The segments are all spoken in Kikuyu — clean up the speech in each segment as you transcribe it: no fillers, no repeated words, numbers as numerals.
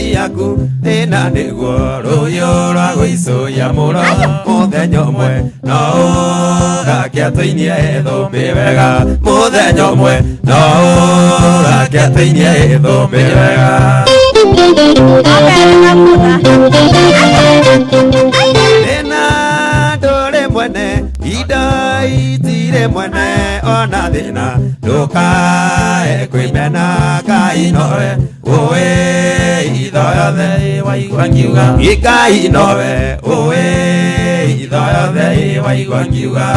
Yaku thĩna nĩguo rũyũ rwa gũicũia mũro mũthenya ũmwe no ũgake atũinie thũmbĩ wega mũthenya ũmwe no ũgake atũinie thũmbĩ wega. Mbere na kuna. Thĩna ndũrĩ mwene indo itirĩ mwene ona thĩna ndũkae kwĩmena Ngai nowe ũĩ itho yothe waigua ngiuga Ngai nowe ũĩ itho yothe waigua ngiuga.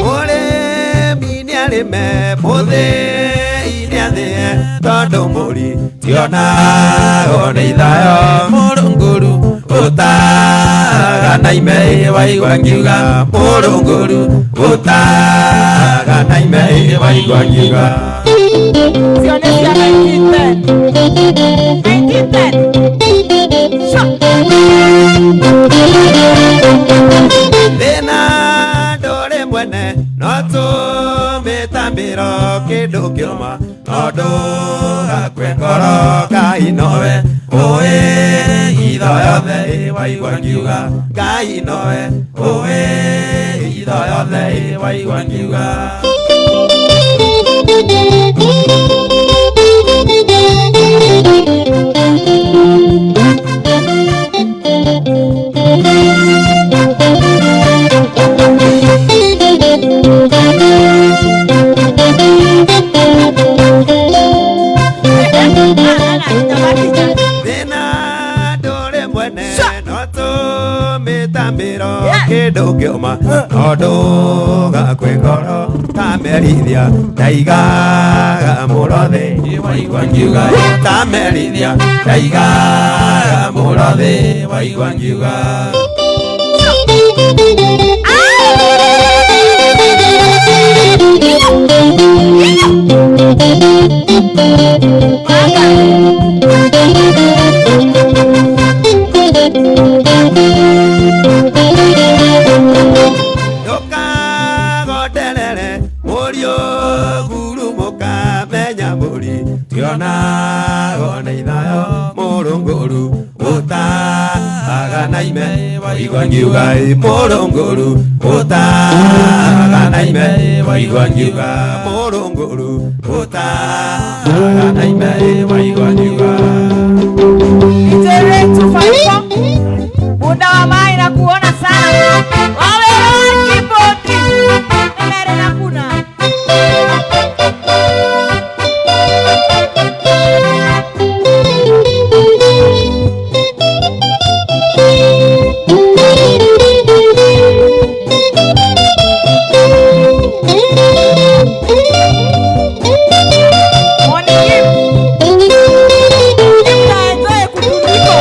Mũrĩmi nĩarĩme mũthĩi nĩathĩe tondũ mũri tionagwo nĩ ithayo mũrũngũru ũtaga na ime waigua ngiuga mũrũngũru ũtaga na ime waigua ngiuga. Cione cia 1910. 1910. Sha. Thĩna ndũrĩ mwene no tũmĩtambĩro kĩndũ kĩũma no ndũgakue ngoro Ngai nowe ũĩ itho yothe waigua ngiuga Ngai nowe ũĩ itho yothe waigua ngiuga. Thĩna ndũrĩ mwene no tũmĩtambĩro kĩndũ kĩũma no ndũgakue ngoro tamerithia ndaigaga mũro thĩ waigua ngiuga tamerithia ndaigaga mũro thĩ waigua ngiuga. Ndũkagonderere mũriũ ngurumũka menya mbũri tionagwo nĩ ithayo mũrũngũru ũtaga na ime waigua ngiuga mũrũngũru ũtaga na ime waigua ngiuga mũrũngũru ũtaga na ime waigua ngiuga. Itere 254. Bunda wa mai na kuona sana. Wawe kiboti. Mbere na kuna. Morning gift. Gift enjoy kutundiko.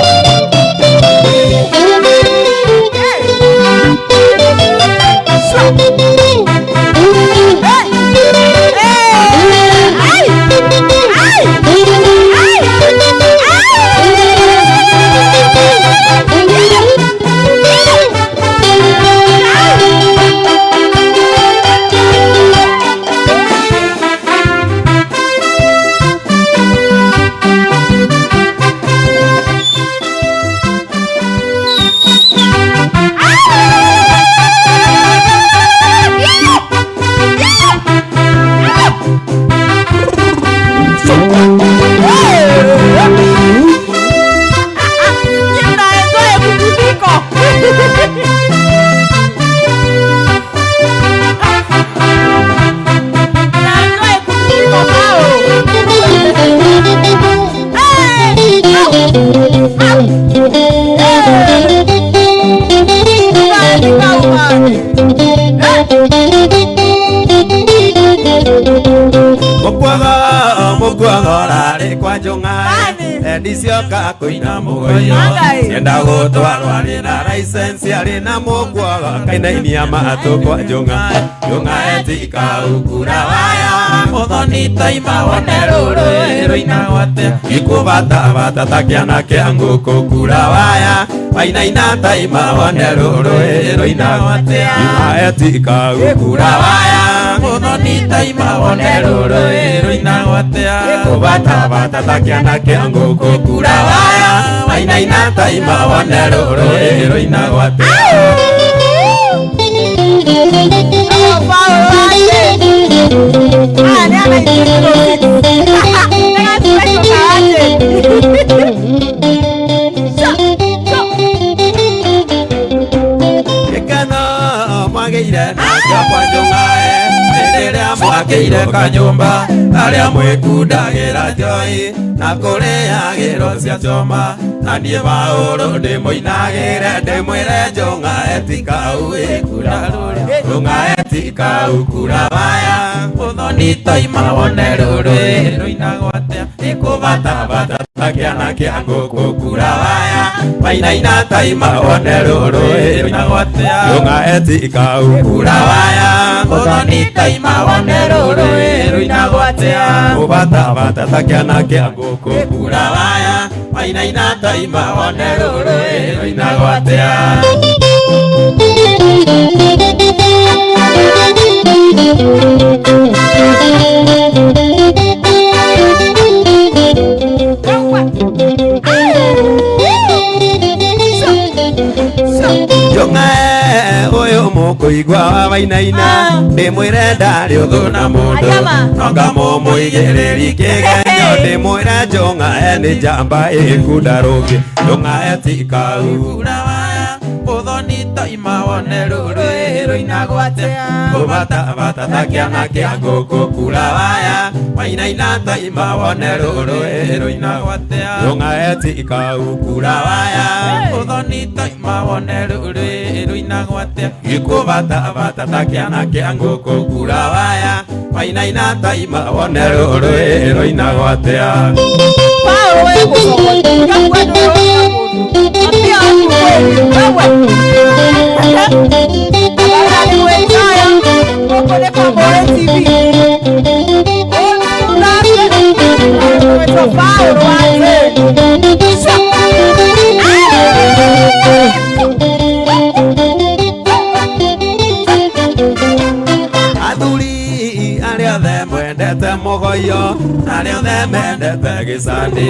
Mukwaga mukwaga rarĩ kwa njũng'a Mani. endi cioka kũina mũgoyo Mangai. cienda gũtwarwo arĩ na license arĩ na mũkwaga kainainia matũ kwa njũng'a njũng'a etika ukura waya mũthoni taima wone rũrũ rũinagwo atĩa ikũbatabata ta kĩana kĩa ngũkũ kura waya. Wainaina taima wone rũrũ rũinagwo atĩa. Etika gũkura waya mũthoni taima wone rũrũ rũinagwo atĩa. Kũbatabata ta kĩana kĩa ngũkũ kura waya wainaina taima wone rũrũ rũinagwo atĩa. Gĩkeno mwagĩire nakĩo kwa Njũng'ae hĩndĩ ĩrĩa mwakĩire kanyũmba arĩa mwĩkundagĩra njohi na kũrĩagĩrwo cia choma na niĩ Paũlũ ndĩmũinagĩre ndĩmwĩre Njũng'ae ti kau ĩkura Njũng'ae ti kau kura waya mũthoni toima wone rũrũ rũinagwo atĩa ĩkũbatabata ta kĩana kĩa ngũkũ kura waya wainaina taima wone rũrũ rũinagwo atĩa. Njũng'ae ti kau kura waya mũthoni taima wone rũrũ rũinagwo atĩa. Kũbatabata ta kĩana kĩa ngũkũ kura waya wainaina taima wone rũrũ rũinagwo atĩa. Njũng'ae ũyũ mũkũigua wainaina ndĩmwĩre ndarĩ ũthũ na mũndũ no ngamũmũigĩrĩri kĩgenyo ndĩmwĩre Njũng'ae nĩ njamba ĩkunda rũngĩ Njũng'ae ti kau kura waya mũthoni toima wone rũrũ rũinagwo atĩa. Kũbatabata ta kĩana kĩa ngũkũ kura waya wainaina taima wone rũrũ rũinagwo atĩa. Njũng'ae ti kau kura waya mũthoni toima wone rũrũ rũinagwo atĩa. Gĩkũbatabata ta kĩana kĩa ngũkũ kura waya wainaina taima wone rũrũ rũinagwo atĩa. Athuri arĩa othe mwendete mũgoyo arĩa othe mendete gĩcandi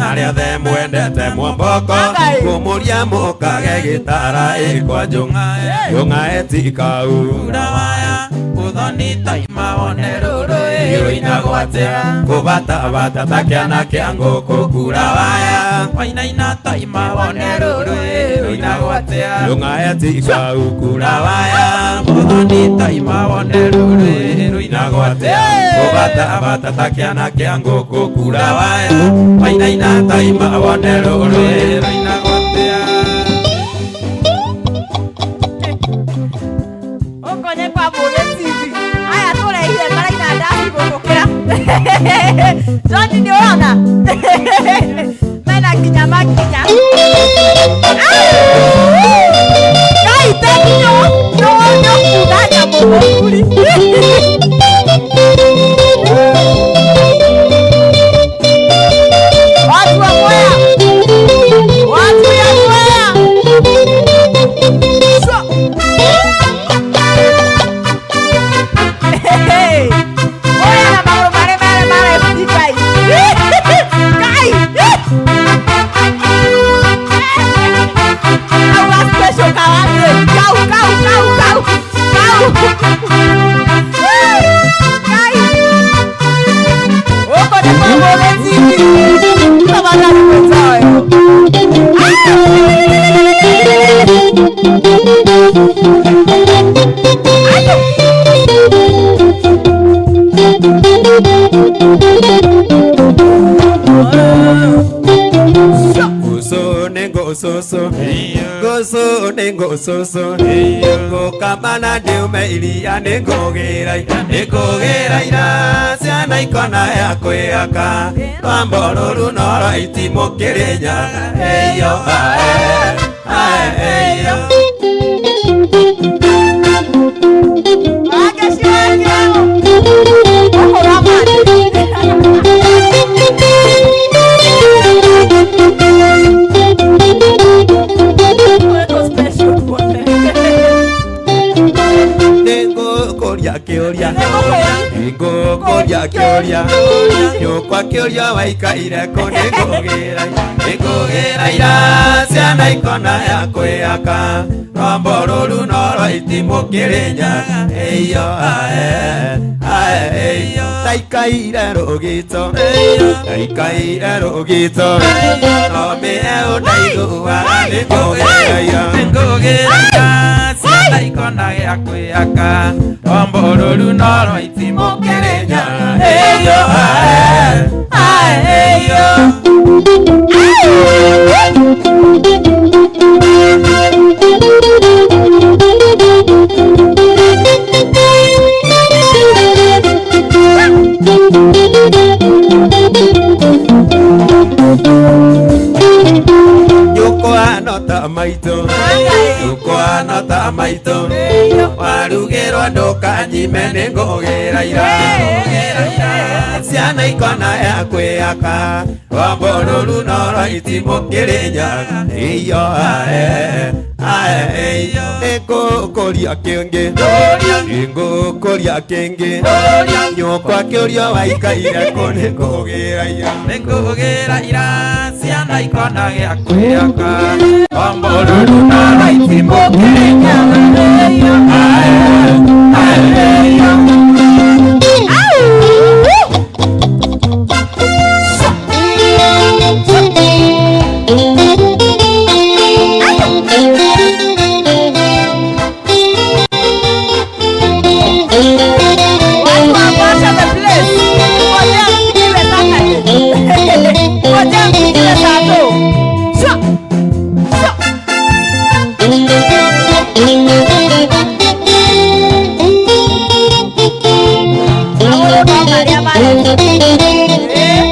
arĩa othe mwendete mwomboko kũmũria mũkage gĩtara ĩkwa Njũng'ae Njũng'ae ti kau kura waya mũthoni toima wone rũrũ rũinagwo atĩa. Kũbatabata ta kĩana kĩa ngũkũ kura waya wainaina taima wone rũrũ rũinagwo atĩa. Njũng'ae ti kau kura waya mũthoni toima wone rũrũ rũinagwo atĩa. Kũbatabata ta kĩana kĩa ngũkũ kura waya wainaina taima wone rũrũ rũinagwo atĩa. Ũkonye kwa Mũrĩ TV aya tũrehire maraina ndaci gũgũkĩra John nĩ ũrona mena nginya makinya Ngai tenyo no kuga nyamũ mũkuri. Watu wa Mwea, watu ya Mwea. Shwa. Hey. Oya na magũrũ marĩa merĩ marebuti Ngai. Ngai. Kau ga special kawatĩ. Kau kau kau kau. Kau. Ngai. Gũkũ nĩ kwa Mũrĩ TV. Tafadhali mwenzao. Guso nĩ ngũcũcũ ngũcũ nĩ ngũcũcũ ngũkama na ndiume iria nĩ ngũgĩra nĩ ngũgĩra ira ciana ikona ya kwĩhaka rwambo rũrũ no rwa itimũ Kĩrĩnyaga eyo ae ae eyo. Wake. kĩũria nyũkwa kĩũria waikaire kũ nĩngũgĩra nĩngũgĩra ira ciana ikona ya kwĩhaka rwambo rũru no rwa itimũ kĩrĩnyaga ĩyo ae ae ĩyo ndaikaire rũgito ndaikaire rũgito no mĩeũ ndaiguaga nĩngũgĩra ira nĩngũgĩra ira ciana ikona gĩa kwĩhaka rwambo rũru no rwa itimũ kĩrĩnyaga ĩyo ae ae ĩyo. Nyũkwa no ta maitũ nyũkwa no ta maitũ warugĩrwo ndũkanyime nĩngũgĩra ira ciana ikona ya kwĩhaka rwambo rũru no rwa itimũ kĩrĩnyaga ĩyo ae ae ĩyo nĩngũkũria kĩngĩ nĩngũkũria kĩngĩ nyũkwa kĩũria waikaire kũ nĩngũgĩra ira nĩngũgĩra ira ciana ikona gĩa kwĩhaka rwambo rũru no rwa itimũ kĩrĩnyaga ĩyo ae ae ĩyo. Watu wa Ngosha the place. Ngojea mpigiwe Saturday. Ngojea mpigiwe Sato. Shwa. Shwa. Magũrũ no marĩa marĩ. Eh.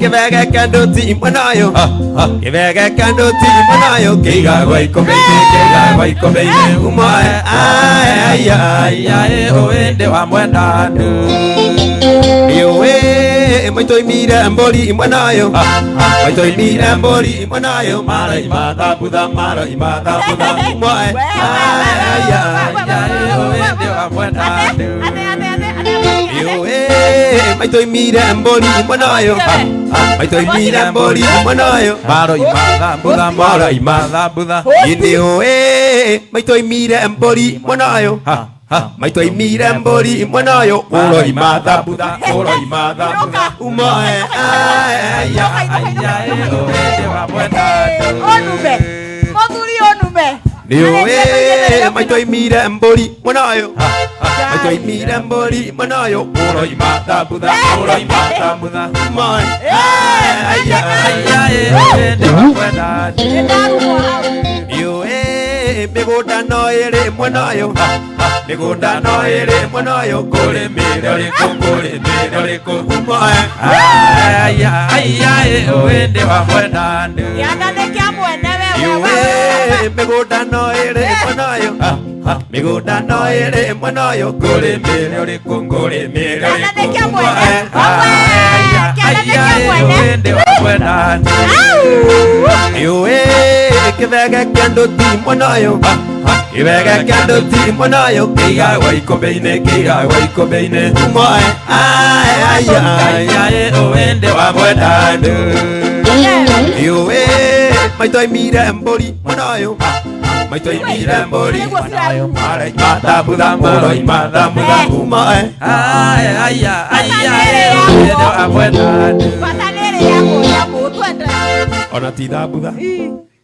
Kĩbege kĩa ndũti mwena ũyũ kĩbege kĩa ndũti mwena ũyũ kĩigagwo ikũmbĩ-inĩ kĩigagwo ikũmbĩ-inĩ umoe ae ai ai Ai ũĩndĩ wa mwendandũ Iũĩ maitũ oimire mbũri mwena ũyũ maitũ oimire mbũri mwena ũyũ maroima thambutha maroima thambutha umoe ae ai ai Ai ũĩndĩ wa mwendandũ Ate, ate, ate, ate, ate. Iũĩ maitũ oimire mbũri mwena ũyũ maitũ oimire mbũri mwena ũyũ maroima thambutha maroima thambutha Iũĩ maitũ oimire mbũri mwena ũyũ maitũ oimire mbũri mwena ũyũ ũroima thambutha ũroima thambutha umoe ae ai ai Ai ũĩndĩ wa mwendandũ Onume. Mũthuri onume. Nĩũĩ maitũ oimire mbũri mwena ũyũ maitũ oimire mbũri mwena ũyũ ũroima thambutha ũroima thambutha umoe ae ai ai Ai ũĩndĩ wa mwendandũ Nĩndarumwo hau. Nĩũĩ mĩgũnda no ĩrĩ mwena ũyũ mĩgũnda no ĩrĩ mwena ũyũ kũrĩmĩre ũrĩkũ kũrĩmĩre ũrĩkũ umoe Ai ai ai ũĩndĩ wa mwendandũ Kĩanda nĩ kĩa mwene we, we, we, Nĩũĩ mĩgũnda no ĩrĩ mwena ũyũ mĩgũnda no ĩrĩ mwena ũyũ kũrĩmĩre ũrĩkũ kũrĩmĩre Kĩanda nĩ ũrĩkũ kĩa mwene. umoe Owe, kĩanda nĩ kĩa mwene. Ũĩndĩ wa mwendandũ Nĩũĩ kĩbege kĩa ndũti mwena ũyũ kĩbege kĩa ndũti mwena ũyũ kĩigagwo ikũmbĩ-inĩ kĩigagwo ikũmbĩ-inĩ umoe ae ai ai Ai ũĩndĩ wa mwendandũ Nĩũĩ maitũ oimire mbũri mwena ũyũ maitũ oimire mbũri Nĩguo cirarumwo. maroima thambutha maroima thambutha umoe Ai ai ai ũĩndĩ wa mwendandũ Bata nĩ ĩrĩagwo nyamũ, twende. ona ti thambutha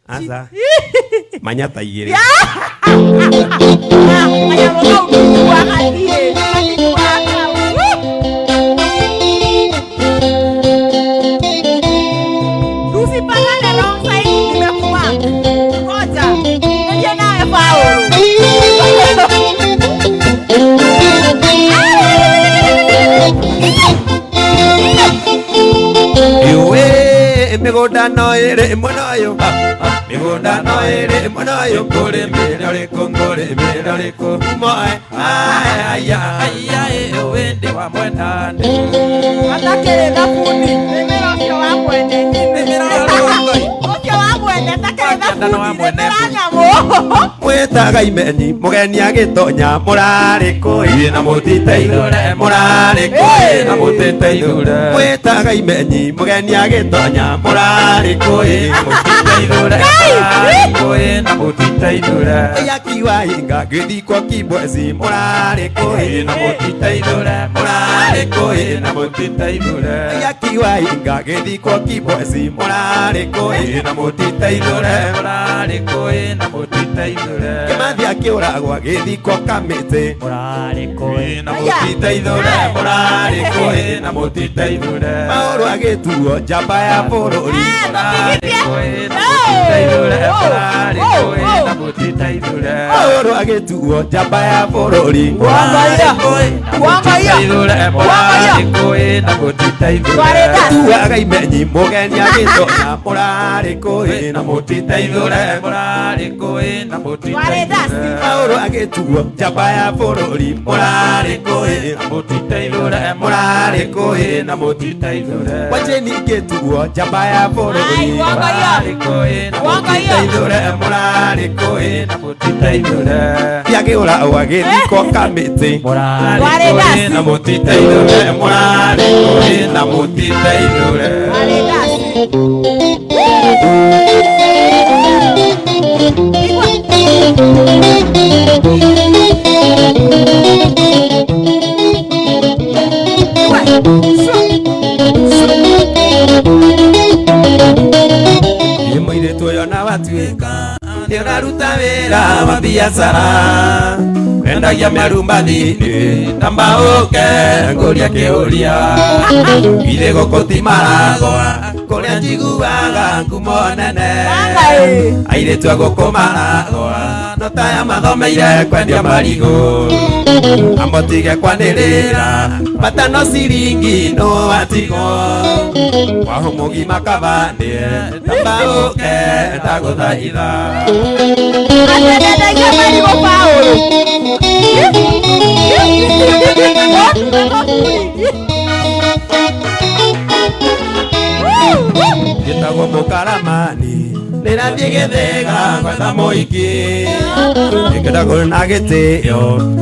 aca manyata igĩrĩ Ah, kanyamũ kau ndikuaga niĩ. Gatikuaga kau. Tusipatane wrong side, nimekumark. Ngoja. Nĩthiĩ nawe faulu. Iũĩ mĩgũnda no ĩrĩ mwena ũyũ mĩgũnda no ĩrĩ mwena ũyũ kũrĩmĩre ũrĩkũ kũrĩmĩre ũrĩkũ umoe ae ai ai Ai ũĩndĩ wa mwendandũ Atakĩrĩ thabuni. Rĩmĩra ũcio wa mwene. Rĩmĩra ũcio Ũcio wa mwene, atakĩrĩ Wa kĩanda na wa thabuni. mwene. Rĩmĩra nyamũ. Mwĩtaga imenyi mũgeni agĩtonya mũrarĩ kũĩ na mũtiteithũre mũrarĩ kũĩ na mũtiteithũre mwĩtaga imenyi mũgeni agĩtonya mũrarĩ kũĩ na mũtiteithũre mũrarĩ kũĩ na mũtiteithũre yakiwa hinga gĩthikwo kibwezi mũrarĩ kũĩ na mũtiteithũre mũrarĩ kũĩ na mũtiteithũre yakiwa hinga gĩthikwo kibwezi mũrarĩ kũĩ na mũtiteithũre mũrarĩ kũĩ na mũtiteithũre kĩmathi akĩũragwo gĩthikwo kamĩtĩ mũrarĩ kũĩ na mũtiteithũre mũrarĩ kũĩ na mũtiteithũre Paũlũ agĩtuo njamba ya bũrũri mũrarĩ kũĩ na mũtiteithũre mũrarĩ kũĩ na mũtiteithũre Paũlũ agĩtuo njamba ya bũrũri mũrarĩ kũĩ na mũtiteithũre mũrarĩ kũĩ na mũtiteithũre tuaga imenyi mũgeni agĩtonya mũrarĩ kũĩ na mũtiteithũre mũrarĩ kũĩ na mũtiteithũre Paũlũ agĩtuo njamba ya bũrũri mũrarĩ kũĩ na mũtiteithũre mũrarĩ kũĩ na mũtiteithũre Wacheni ngĩtuo njamba ya bũrũri mũrarĩ kũĩ na mũtiteithũre mũrarĩ kũĩ na mũtiteithũre Yagĩũragwo agĩthikwo kamĩtĩ mũrarĩ kũĩ na mũtiteithũre mũrarĩ kũĩ na mũtiteithũre Nĩ mũirĩtu ũyũ na watuĩka nĩ ũraruta wĩra wa biacara wendagia mĩarumbathi-inĩ na mbaũke ngũria kĩũria githĩ gũkũ ti maragwa kũrĩa njiguaga ngumo nene airĩtu a gũkũ maragwa no taya mathomeire kwendia marigũ amotige kwanĩrĩra bata no ciringi no atigwo kwaho mũgima kabandĩe ta mbaũke ndagũthaitha Atwendagia marigũ Paũlũ. Njĩtagwo mũkaramani ndĩrathiĩ gĩthĩga gwetha mũhiki ingĩenda na gĩtĩo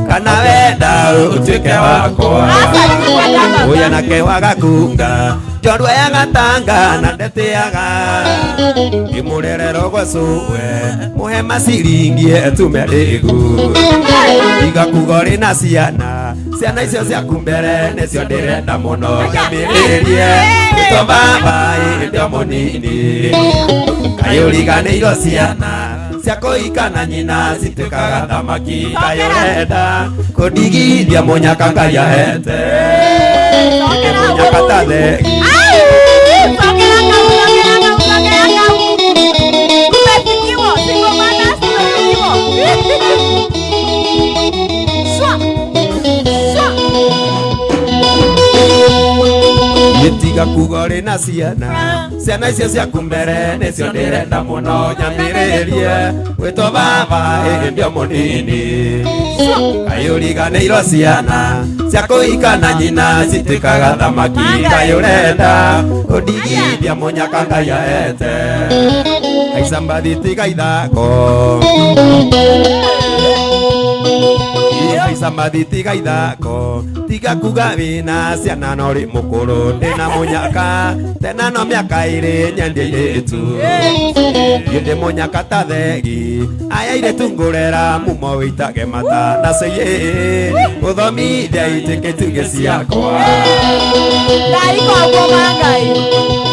kana wenda ũtuĩke wakwa ũyũ nake wa gakunga njorua ya gatanga na ndetĩaga ndĩmũrere rogocuwe mũhe maciringi etume rĩgu tiga kuga ũrĩ na ciana ciana icio ciaku mbere nĩcio ndĩrenda mũno nyambĩrĩrie ĩtwo baba ĩndĩ o mũnini kaĩ ũriganĩirwo ciana cia kũhika na nyina cituĩkaga thamaki kaĩ ũrenda kũndigithia mũnyaka Ngai ahete mũnyaka ta thegi. Tiga kuga ũrĩ na ciana ciana icio ciaku mbere nĩcio ndĩrenda mũno nyambĩrĩrie gwĩtwo baba ĩndĩ o mũnini kaĩ ũriganĩirwo ciana cia kũhika na nyina cituĩkaga thamaki kaĩ ũrenda kũndigithia mũnyaka Ngai ahete haica mbathi tiga ithako haica mbathi tiga ithako tiga kuga wĩna ciana no rĩ mũkũrũ ndĩna mũnyaka tena no mĩaka ĩrĩ nyendie airĩtu niĩ ndĩ mũnyaka ta thegi aya airĩtu ngũrera mumo wĩitage mata na cĩĩ gũthomithia itĩke tuge ciakwa Ndaika ũguo ma Ngai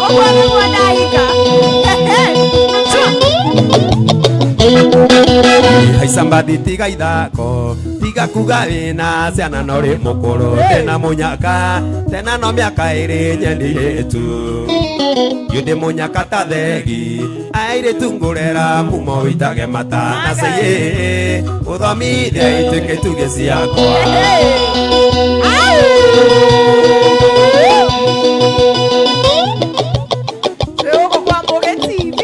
ũguo nĩguo ndaika. Haica mbathi tiga ithako tiga kuga wĩna ciana no rĩ mũkũrũ ndĩna mũnyaka tena no mĩaka ĩrĩ nyendie airĩtu niĩ ndĩ mũnyaka ta thegi airĩtu ngũrera mumo wĩitage mata na cĩĩ gũthomithia ituĩke tuge ciakwa. Gũkũ kwa Mbũgĩ TV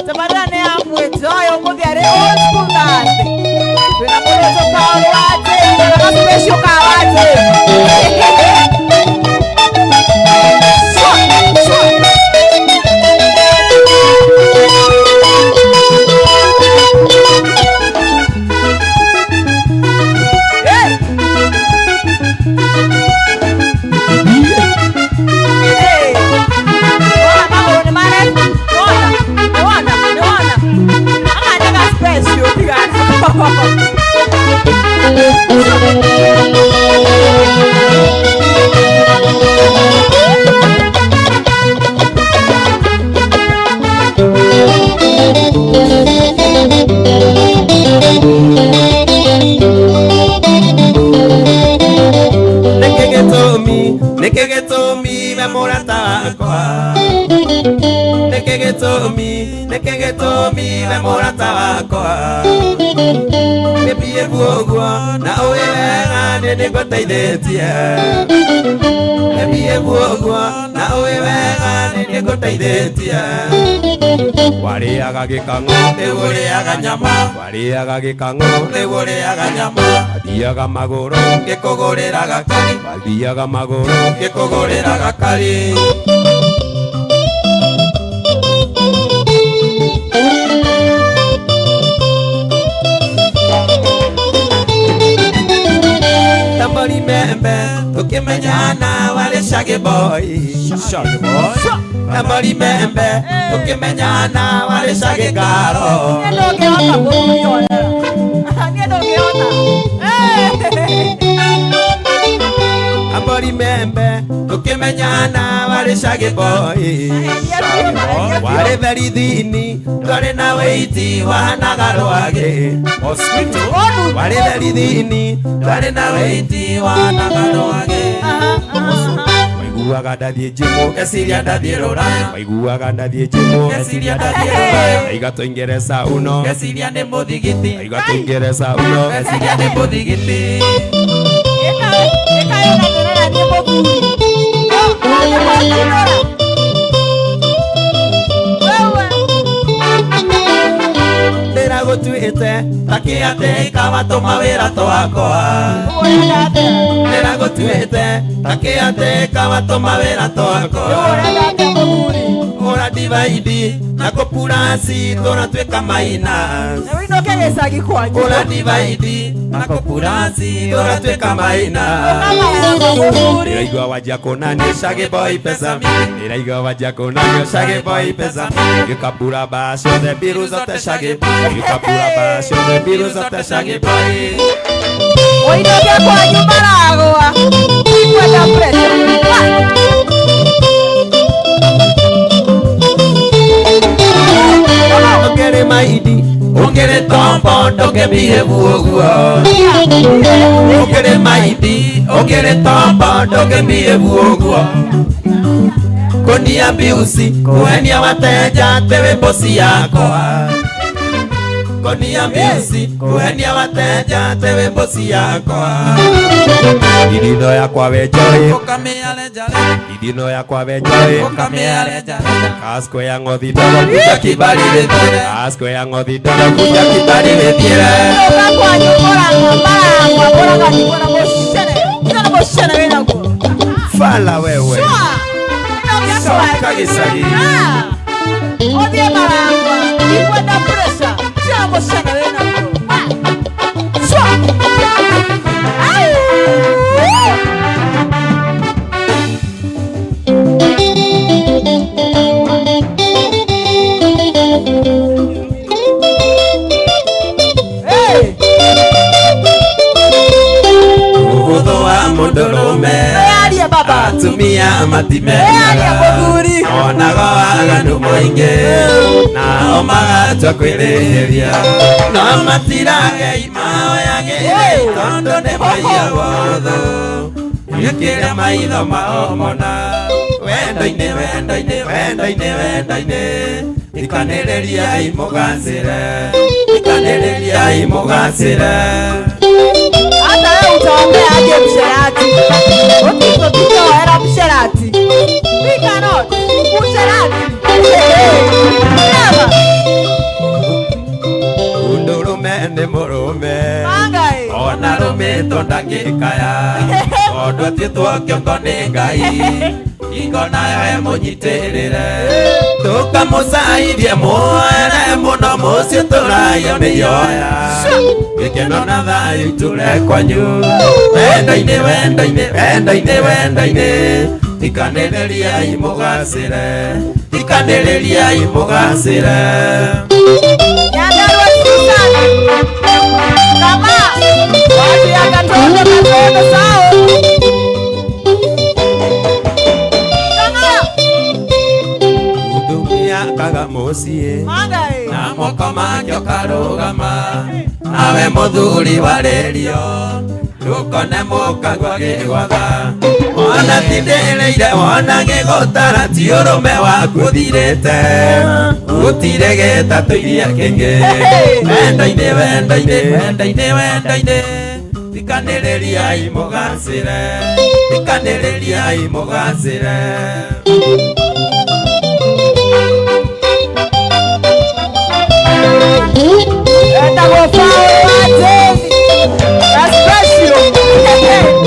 tabarĩra nĩ ya mwĩnjoyo ũmũthĩ arĩ old school Thursday twĩna mũirĩtu Paũlũ wa Njĩri na gaspecial ka wa Njĩri. Swa, swa. gĩtũmi we mũrata wakwa? Nĩkĩ gĩtũmi, nĩkĩ gĩtũmi we mũrata wakwa? Nĩmbiĩbu ũguo na ũĩ wega nĩ nĩngũteithĩtie. Nĩmbiĩbu ũguo na ũĩ wega nĩ nĩngũteithĩtie. Warĩaga gĩkang'o rĩu ũrĩaga nyama, warĩaga gĩkang'o rĩu ũrĩaga nyama, wathiaga magũrũ ngĩkũgũrĩra gakari, wathiaga magũrũ ngĩkũgũrĩra gakari. Tambori membe tukimenyana warĩ Shaggy Boy. Shaggy Boy. Tambori membe tukimenyana warĩ Shaggy Girl. Niĩ ndũngĩhota kũmuonera. Niĩ ndũngĩhota. Tambori membe tukimenyana warĩ Shaggy Boy. Warĩ very thini ndwarĩ na wĩiti wahanaga rwagĩ. Mosquito. Warĩ very thini ndwarĩ na wĩiti wahanaga rwagĩ. Waiguaga ndathiĩ njimu ngeciria ndathiĩ rũraya, waiguaga ndathiĩ njimu ngeciria ndathiĩ rũraya, aiga tũingereza uno ngeciria nĩ mũthigiti, aiga tũingereza uno ngeciria nĩ mũthigiti. Ndĩragũtuĩte takĩatĩka watũma wĩra twakwa, ndĩragũtuĩte takĩatĩka watũma wĩra twakwa. Ũra divide na kũpurasi tũratuĩka minus. Ũra divide na kũpurasi tũratuĩka minus. Ndĩraigua wanjia kũnania Shaggy Boy pesa mingi, ndĩraigua wanjia kũnania Shaggy Boy pesa mingi. Gĩkabura baa ciothe mbiru zote Shaggy Boy, gĩkabura baa ciothe mbiru zote Shaggy Boy. Ũinũke kwanyu maragwa. Ndikwenda pressure. Ũkĩrĩ maidi ũkĩrĩ tombo ndũngĩbihĩbu ũguo, ũkĩrĩ maidi ũkĩrĩ tombo ndũngĩbihĩbu ũguo. Kũnia mbiuci kũhenia wateja atĩ wĩ mboci yakwa, kũnia mbiuci kũhenia wateja atĩ wĩ mboci yakwa. Ithino yakwa we njoĩ, ithino yakwa we njoĩ, kasko ya ng'othi ndogo kuja kibali wĩthiĩre, kasko ya ng'othi ndogo kuja kibali wĩthiĩre. Ũka kwanyu mũrang'a marang'wa mũrang'a na mũcene. Na mũcene wĩnaguo. Fala wewe. Soka gĩcagi. Ũthiĩ marang'wa. Ndikwenda pressure. Cia mũcene wĩnaguo. Sure. Ũhũthũ wa mũndũrũme atumia matimenyaga, onaga waganu mũingĩ nao magatua kwĩrĩhĩria, no matirage maoyagĩre tondũ nĩ maiyagwo ũthũ gĩkĩrĩa maitho mao mona. Wendo-inĩ wendo-inĩ wendo-inĩ wendo-inĩ ikanĩrĩriai mũgacĩre, ikanĩrĩriai mũgacĩre. Hata wewe utaombea aje msherati. Ukitoa msherati. We cannot. Msherati. Never. Mũndũrũme nĩ mũrũme. Mangai. Ona rũmĩtwo ndangĩkaya, tondũ atuĩtwo kĩongo nĩ Ngai. Ingo nayo ĩmũnyitĩrĩre, tũkamũcaithie muoere mũno mũciĩ tũrayo nĩ yoya. Gĩkeno na thayũ itũre kwanyu. Wendo-inĩ wendo-inĩ wendo-inĩ wendo-inĩ ikanĩrĩriai mũgacĩre, ikanĩrĩriai mũgacĩre. Nyandarua Susan. Kama watu ya Gatondo Gatondo sao. Mutumia kaga mũciĩ na moko make ũkarũgama, nawe mũthuri warĩrio ndũkone mũkagwa gĩgwatha. Ona tindĩrĩire wona gĩgũtara ti ũrũme waku ũthirĩte gũtirĩ gĩtatũ iria kĩngĩ wendo-inĩ wendo-inĩ wendo-inĩ wendo-inĩ thikanĩrĩriai mũgacĩre thikanĩrĩriai mũgacĩre. Etagwo Paul wa Jane. Gaspecial.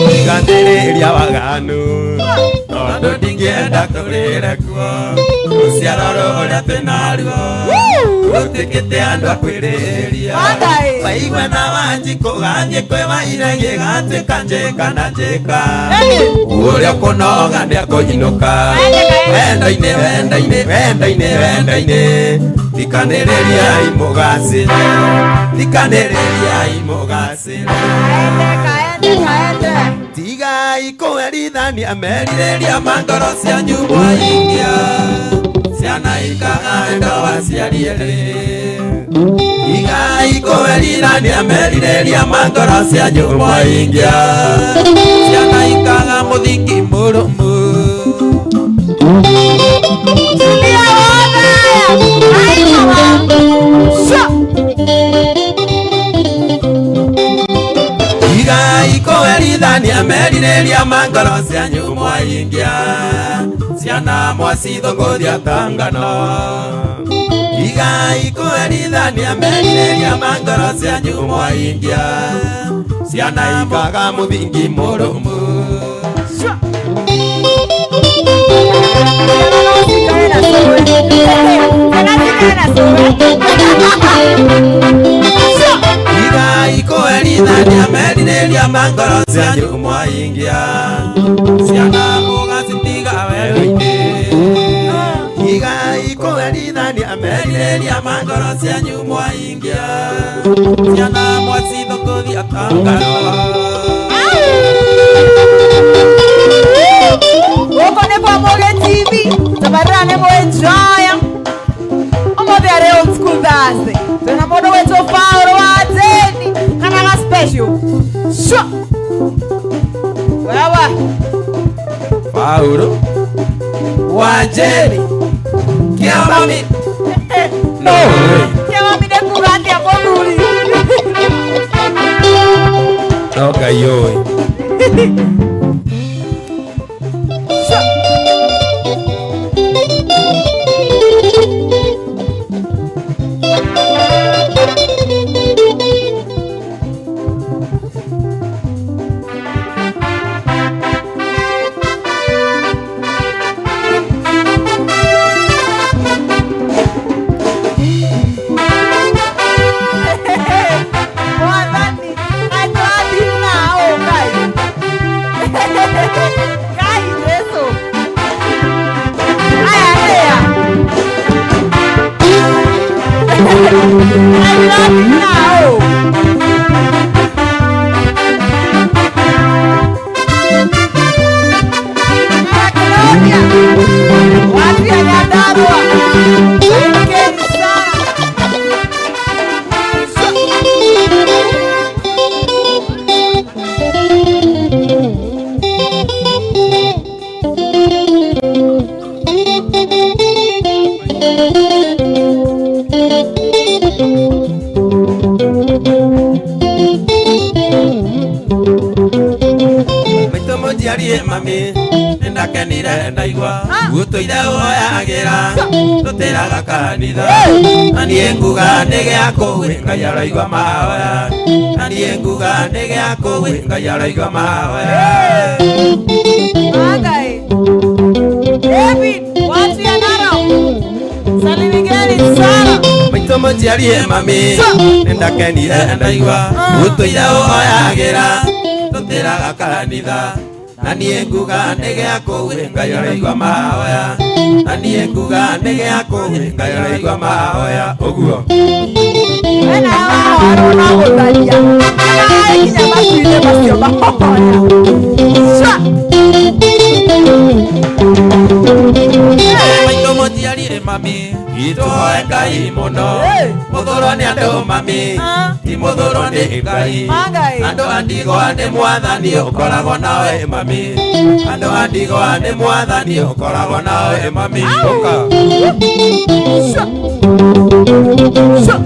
Tiganĩrĩria waganu tondũ ndingĩenda tũrĩre kuo rũciaro rũrĩa twĩnaruo rũtuĩkĩte andũ a kwĩrĩhĩria. Wangai. Waigua na Wanjikũ gathiĩ kwĩ Wairegi gatuĩka njĩka na njĩka ũrĩa ũkũnoga nĩakũinũka wendo-inĩ wendo-inĩ wendo-inĩ wendo-inĩ thikanĩrĩriai mũgacĩre thikanĩrĩriai mũgacĩre. Kaende, kaende, kaende. Tigai kũherithania merirĩria ma ngoro cianyu mwahingia ciana ikaga wendo aciari erĩ. Tigai kũherithania merirĩria ma ngoro cianyu mwahingia ciana ikaga mũthingi mũrũmu. Tulia wothe. Ai mama. Sha. Tigai kũherithania merirĩria ma ngoro cianyu mwahingia ciana mwacithũngũthia ta ngano. Tigai kũherithania merirĩria ma ngoro cianyu mwahingia ciana ikaga mũthingi mũrũmu. Sha. Ciana no cikae na cũwe. Ciana cikae na cũwe. Sha. Tigai kũherithania merirĩria ma ngoro cianyu mwahingia ciana mũgacitiga werũ-inĩ. Tigai kũherithania merirĩria ma ngoro cianyu mwahingia ciana mwacithũngũthia ta ngano. Gũkũ nĩ kwa Mũgĩ TV. Tabarĩra nĩ mũenjoya. Ũmũthĩ arĩ Old School Thursday. Twĩna mũndũ wĩtwo Paul wa Jane kana ga special. Sha. Wewe. Paulo wa Jane kĩamami no way. Kĩamami nĩ kuga atĩa mũthuri? No Ngai ũĩ. Sha. Mwathani, atwathi nao Ngai. Ngai Jesu. Aya nĩa. Atwathi nao. Aya Claudia. Watu ya Nyandarua. Asanteni sana. Maitũ mũnjiarie mami nĩndakenire ndaigua gũtũire ũhoyagĩra tũtĩraga kanitha na niĩ nguga nĩ gĩa kũu Ngai araigua mahoya na niĩ nguga nĩ gĩa kũu Ngai araigua mahoya. Wangai. David, watu ya Narok. Salimigeni sana. Maitũ mũnjiarie mami nĩndakenire ndaigua gũtũire ũhoyagĩra tũtĩraga kanitha na niĩ nguga nĩ gĩa kũu Ngai araigua mahoya na niĩ nguga nĩ gĩa kũu Ngai araigua mahoya ũguo. Wena wahoarwo no gũtharia. Ai kinya matu-inĩ macio mahoya. Sha. Maitũ mũnjiarire mami Itũhoe Ngai mũno. Hey. Mũthũrwo nĩ andũ mami. Ah. Ti mũthũrwo nĩ Ngai. Mangai. Andũ a ndigwa nĩ mwathani ũkoragwo nawe mami. Andũ a ndigwa nĩ mwathani ũkoragwo nawe mami. Ũka. Sha. Sha.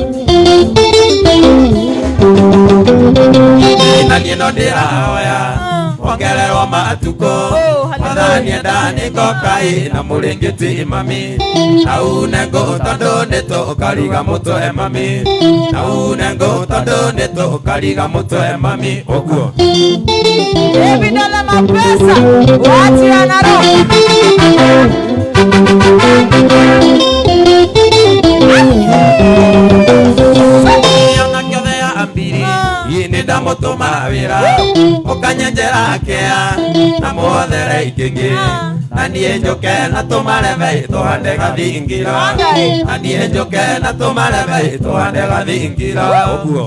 Na niĩ no ndĩrahoya ongererwo matukũ. Oh, hallelujah. Mwathani enda nĩngoka ĩ na mũrĩngĩti mami. Na une ngũ tondũ nĩtũkariga mũtwe mami. Na une ngũ tondũ nĩtũkariga mũtwe mami. Ũguo. David ala mapesa. Watia na roho. Ona kĩothe ya mbiri Ah. ĩ nĩ ndamũtũma wĩra ũkanyenjera kĩa na mũhothere ikĩngĩ Ah. na niĩ njũke na tũmarebe tũhande gathingira Wangai. na niĩ njũke na tũmarebe tũhande gathingira ũguo.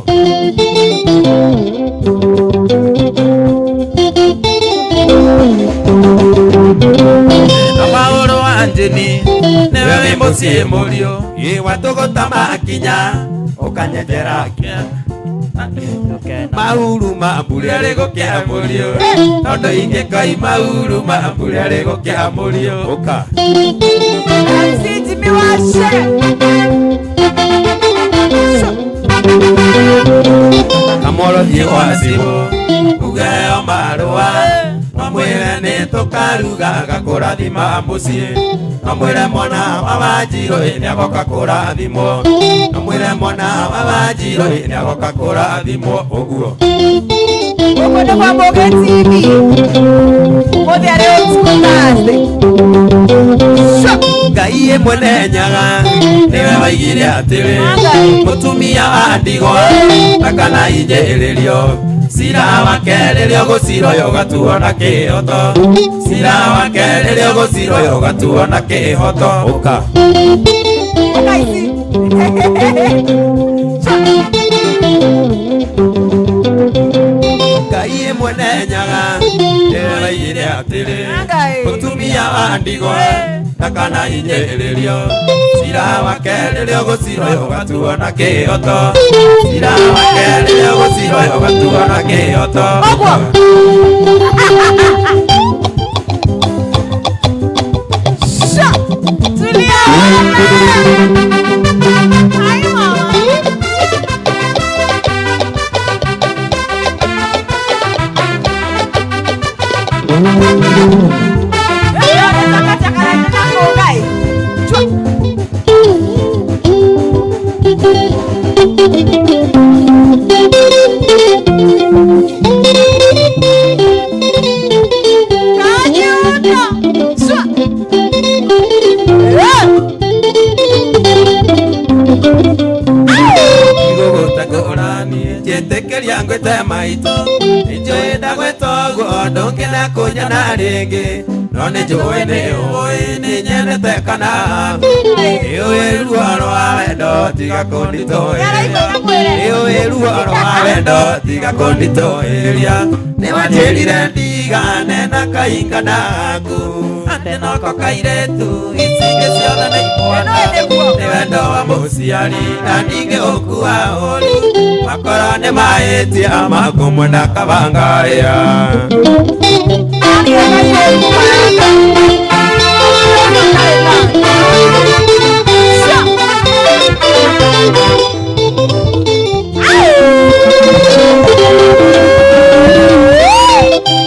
Na maũrũ wa njini nĩwe wĩ mũciĩ mũriũ ĩ watũgũta makinya ũkanyenjera kĩa mauru ma mbura rĩgũkĩa mũriũ tondũ ingĩkoi mauru ma mbura rĩgũkĩa mũriũ ũka. MC Jimmy Washe. Sha. Kamoro thiĩ gwa cibũ ugeo marũa mamwĩre nĩ tũkaruga gakũrathima mũciĩ mamwĩre mwana wa Wanjirũ ĩ nĩagoka kũrathimwo mamwĩre mwana wa Wanjirũ ĩ nĩagoka kũrathimwo ũguo. Gũkũ nĩ kwa Mũgĩ TV. Ũmũthĩ arĩ old school Thursday. Sha. Ngai ĩ mwene nyaga nĩwe waigire atĩrĩ Wangai. mũtumia wa ndigwa ndakana injĩrĩrio cira wake rĩrĩa ũgũcirwo ũgatuo na kĩhoto cira wake rĩrĩa ũgũcirwo ũgatuo na kĩhoto ũka. Ũka ici. Sha. Ngai ĩ mwene nyaga nĩwe waigire atĩrĩ Wangai. mũtumia wa ndigwa ndakana injĩrĩrio cira wake rĩrĩa ũgũcirwo ũgatuo na kĩhoto cira wake rĩrĩa ũgũcirwo ũgatuo na kĩhoto. Ũguo. Sha. Tulia wewe. Hai mama. Igũgũtangũranie njĩtĩkĩria ngwĩte maitũ nĩnjũĩ ndagwĩta ũguo ndũngĩenda kũnyona rĩngĩ no nĩnjũĩ nĩũĩ nĩnyendete kana nĩũĩ ruo rwa wendo tiga kũnditũhĩria nĩũĩ ruo rwa wendo tiga kũnditũhĩria nĩwanjĩrire ndigane na kahinga naku atĩ noko kairĩtu icingĩ ciothe nĩ imwana nĩ wendo wa mũciari na ndingĩũkua ũru makoro nĩ mahĩtia makũmwenda kabangaĩa.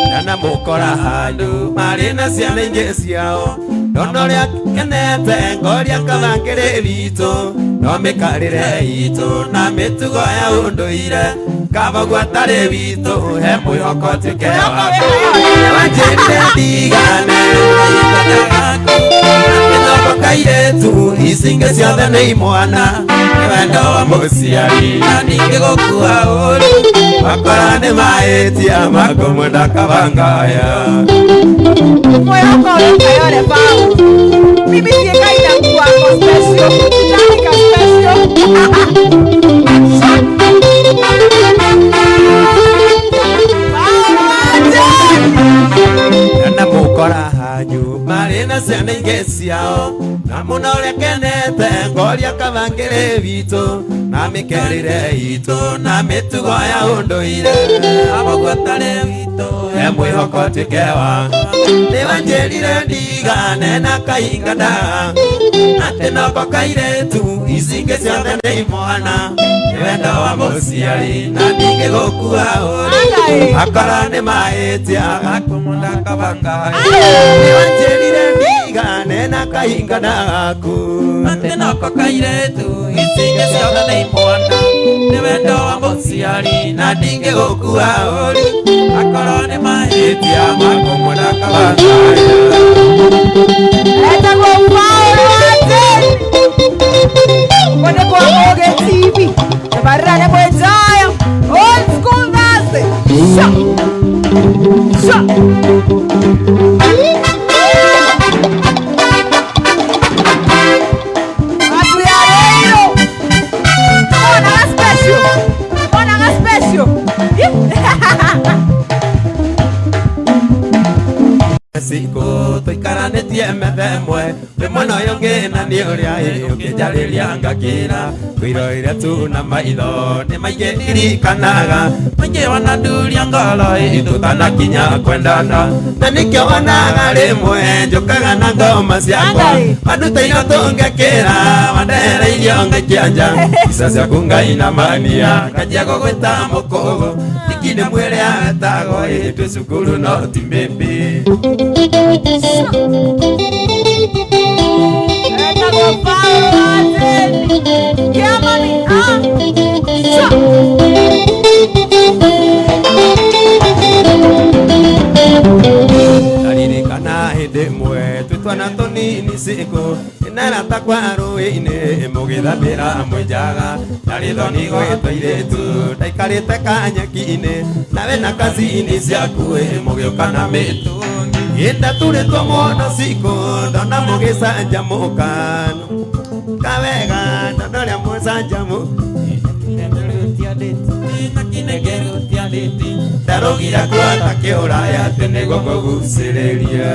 Ndanamũkora handũ marĩ na ciana ingĩ ciao ndona ũrĩa kenete ngoria kabangĩrĩ witũ no mĩkarĩre itũ na mĩtugo ya ũndũire kabaguo atarĩ witũ he mwĩhoko tuĩke waku nĩwanjĩrire ndigane noko kairĩtu icingĩ ciothe nĩ imwana nĩ wendo wa mũciari na ndingĩgũkua ũru makora nĩ mahĩtia makũmwenda kabangaya. Moyo wako kayore pao. Mimi siekai na mtu wako special. Sitaki special. Ndamũkora hanyu marĩ Na ciana ingĩ ciao na mũno ũrĩa kenete ngoria kabangĩrĩ witũ na mĩkerĩre itũ na mĩtugo ya ũndũire Abagwatare witũ he mwĩhoko tuĩke wa nĩwanjĩrire ndigane na kahinga nda atĩ noko kairĩtu ici ingĩ ciothe nĩ imwana nĩ wendo wa mũciari na ndingĩgũkua ũru akora nĩ mahĩtia Akumunda kabanga nĩwanjĩrire ndigane na kahinga ndaku Atĩ noko kairĩtu ici ingĩ ciothe nĩ imwana nĩ wendo wa mũciari na ndingĩgũkua ũru akorwo nĩ mahĩtia makumunda kabanga Etagwo Paul wa Deni. Kone kwa Moge TV. Tabarira nĩ mwenjoya. Old school Thursday. Sha. Sha. Watu ya Reiro. Ona ga special. Ona ga special. Siku tũikaranĩtie metha ĩmwe wĩ mwena ũyũ ũngĩ na nĩ ũrĩa ũkĩnjarĩria ngakĩra kwĩroire tu na maitho nĩ maingĩ ndirikanaga Maingĩ wananduria ngoro tũtanakinya kwendana na nĩkĩo wonaga rĩmwe njũkaga na ngoma ciakwa wanduta irio tũngekĩra wandehere irio ngaikia nja ica ciaku ngainamania nganjia gũgwĩta mũkũgũ ndikinde mwĩrĩ wetagwo ĩ twĩ cukuru no ti mbĩmbĩ. Etagwo Paul wa Deni. Kĩamani. Ah. Sha. Ndaririkana hĩndĩ ĩmwe twĩ twana tũnini ciku inarata kwa rũĩ-inĩ mũgĩthambĩra mwĩnjaga ndarĩ thoni gwĩtwo airĩtu ndaikarĩte kanyeki-inĩ nawe na kazini ciaku ĩ mũgĩũka na mĩtũngi ĩndaturĩtwo mũno ciku ndona mũgĩcanjamũka kawega ndona ũrĩa mũcanjamũ ndarũgira kuota kĩũraya atĩ nĩguo kũgucĩrĩria.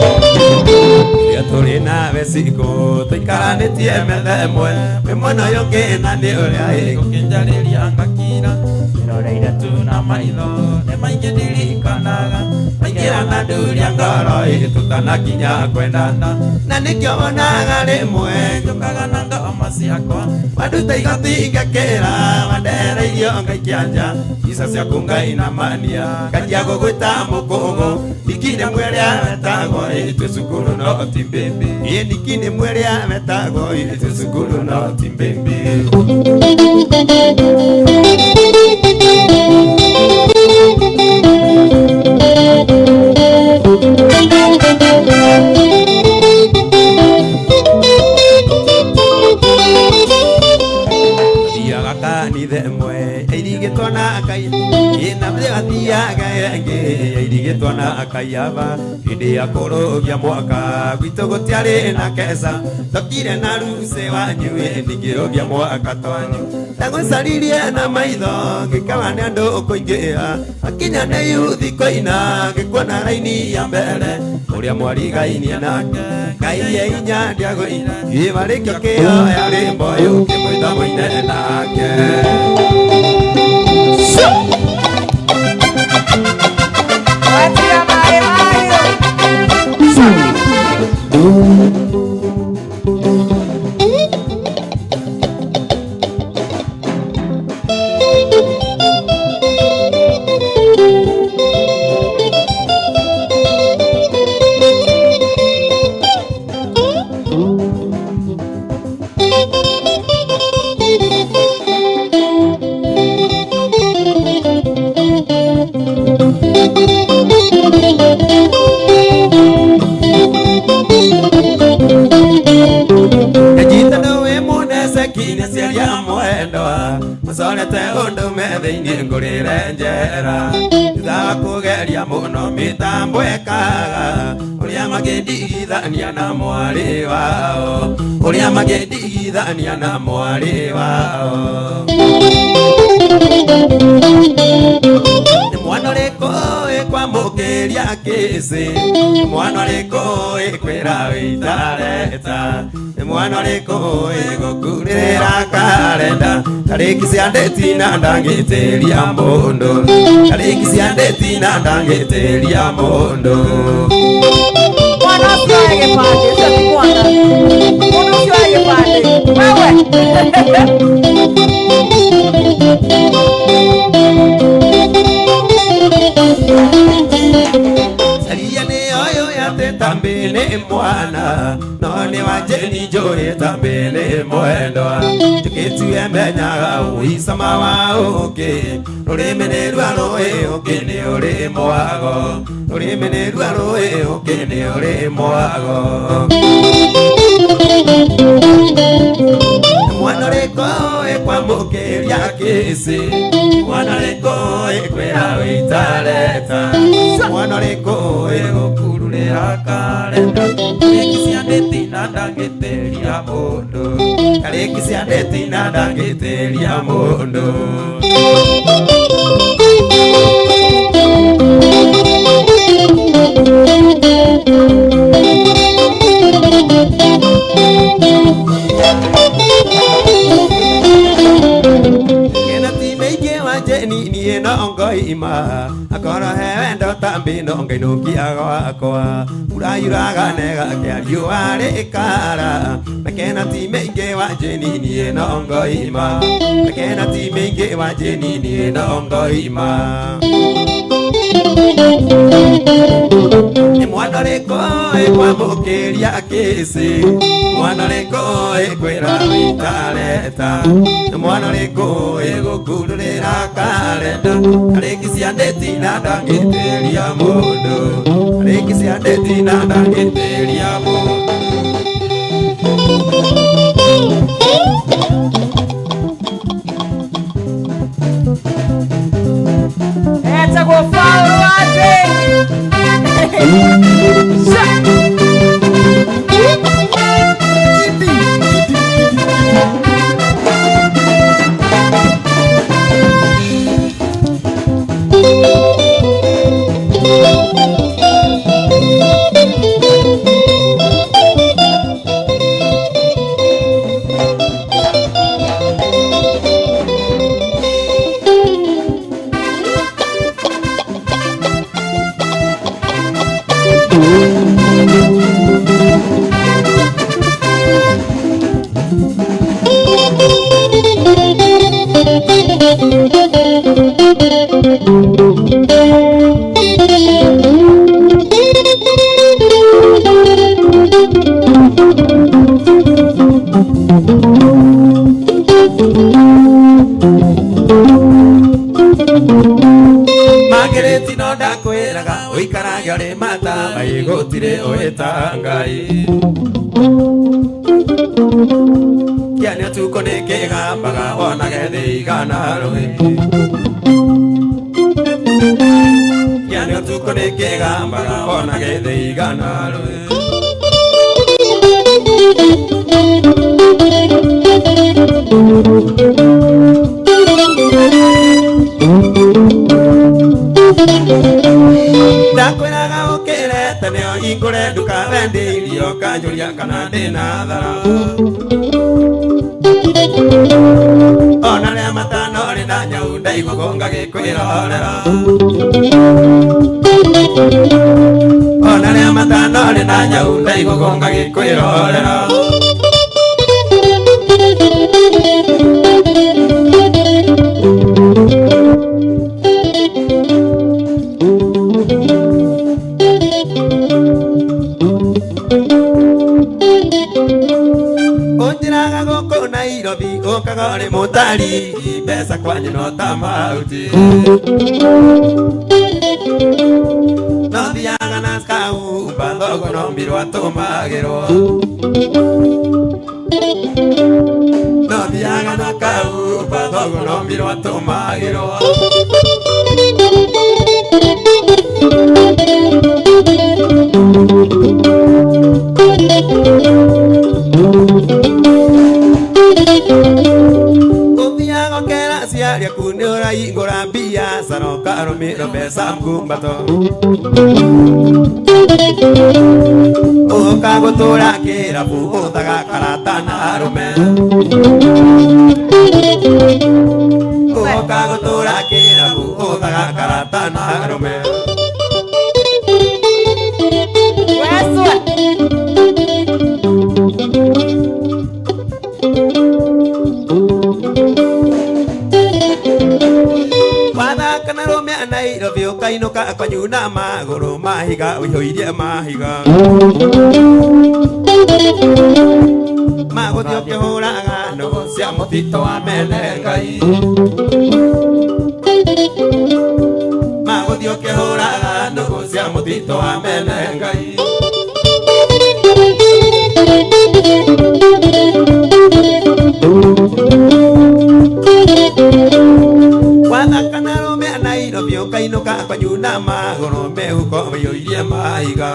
Rĩrĩa tũrĩ nawe ciku tũikaranĩtie metha ĩmwe wĩ mwena ũyũ ũngĩ na nĩ ũrĩa Ũkĩnjarĩria ngakira Ndĩroreire tu na maitho nĩ maingĩ ndirikanaga maingĩra na nduria ngoro ĩ tũtanakinya kwendana na nĩkĩo wonaga rĩmwe Njũkaga na ngoma ciakwa wanduta igoti ngakĩra wandehere irio ngaikia nja ica ciaku ngainamania nganjia gũgwĩta mũkũgũ ndikinde mwĩrĩa wetagwo ĩ twĩ cukuru no ti mbĩmbĩ ĩ ndikinde mwĩrĩa wetagwo ĩ twĩ cukuru no ti mbĩmbĩ. Thiaga kanitha ĩmwe ĩirigĩtwo na akai ĩna athiaga ĩngĩ ĩirigĩtwo na akaiaba hĩndĩ ya kũrũgia mwaka gwitũ gũtiarĩ na keca ndokire na rucĩ wanyu ningĩrũgia mwaka twanyu ndagũcaririe na maitho ngĩkaga nĩ andũ kũingĩha akinya nĩ yuthi kũina ngĩkuona raini ya mbere ũrĩa mwarigainie nake Ngai ye inya ndiagũina ĩ marĩkĩo kĩoya rĩmbo yũkĩmwĩta mũine nake. Watia maĩ mayo. Mwendwa mucorete undu me thiini ngurire njera thutha Kũgeria mũno mĩtambo ĩkaga ũrĩa mangĩndigithania na mwarĩ wao, ũrĩa mangĩndigithania na mwarĩ wao. Nĩ mwana ũrĩkũ ĩkwamũkĩria kĩsĩ, nĩ mwana ũrĩkũ ĩkwĩra wĩtareta, nĩ mwana ũrĩkũ ĩgũkurĩra karenda, tarĩki cia ndeti na ndangĩtĩria mũndũ, tarĩki cia ndeti na ndangĩtĩria mũndũ. Mwana ũcio oe gĩbandĩ, ũcio ti mwana. Mũndũ ũcio oe gĩbandĩ. Wewe. Caria nĩ ũyũ yatĩ tambĩ nĩ mwana, no nĩ wa Jane njũĩ tambĩ nĩ mwendwa. Njũkĩtue menyaga ũicama wa ũkĩ, rũrĩmĩ nĩ rwa rũĩ ũkĩ nĩ ũrĩ mwago, rũrĩmĩ nĩ rwa rũĩ ũkĩ nĩ ũrĩ mwago. Mwana ũrĩkũ ĩkwamũkĩria kĩsĩ, mwana ũrĩkũ ĩkwĩra wĩtareta, mwana ũrĩkũ ĩgũkururĩra karenda, tarĩki cia ndeti na ndangĩtĩria mũndũ, tarĩki cia ndeti na ndangĩtĩria mũndũ. Kena ti meingĩ wa Jane niĩ no ngoima, akorwo he wendo tambĩ no ngainũkia gwakwa, mbura yuraga na ĩgakĩa riũa rĩkara, mekena ti mĩingĩ wa Jane niĩ no ngoima, mekena ti mĩingĩ wa Jane niĩ no ngoima. Nĩ mwana ũrĩkũ ĩkwamũkĩria kĩsĩ, mwana ũrĩkũ ĩkwĩra wĩtareta, nĩ mwana ũrĩkũ ĩgũkururĩra karenda, tarĩki cia ndeti na ndangĩtĩria mũndũ, tarĩki cia ndeti na ndangĩtĩria mũndũ. Etagwo Paul wa Jane. Sha. Margaret no ndakwĩraga ũikarage ũrĩ mata gũtirĩ ũĩta Ngai. Kĩani ũtukũ nĩ kĩgambaga wonage thĩ igana rũĩ, kĩani ũtukũ nĩ kĩgambaga wonage thĩ igana rũĩ. Ndakwĩraga ũkĩre tene ũhingũre nduka wendie irio kanjũria kana ndĩna thara, ona rĩa matano rĩ na nyau ndaiguo ngagĩkwĩrorera, ona rĩa matano rĩ na nyau ndaiguo ngagĩkwĩrorera. Ũnjĩraga gũkũ Nairobi ũkaga ũrĩ mũtari, mbeca kwanyu no ta mahuti, no thiaga na skaumba thoguo no mbirũ atũmagĩrwo, no thiaga na kaumba thoguo no mbirũ atũmagĩrwo. Ũkaingũra biacara ũkarũmĩrwo mbeca mkumbato Ũkagũtũra kĩrabu ũthaga karata na arũme Ũkagũtũra kĩrabu ũthaga karata na arũme Weswe. Wathaka na rũme a Nairobi ũkainũka kwanyu na magũrũ mahiga ũihũirie mahiga Magũthiĩ ũkĩhũraga nũgũ cia mũtitũ wa mene Ngai Magũthiĩ ũkĩhũraga nũgũ cia mũtitũ wa mene Ngai Wathaka na rũme a Nairobi ũkainũka kwanyu na magũrũ mĩhuko ũiyũirie mahiga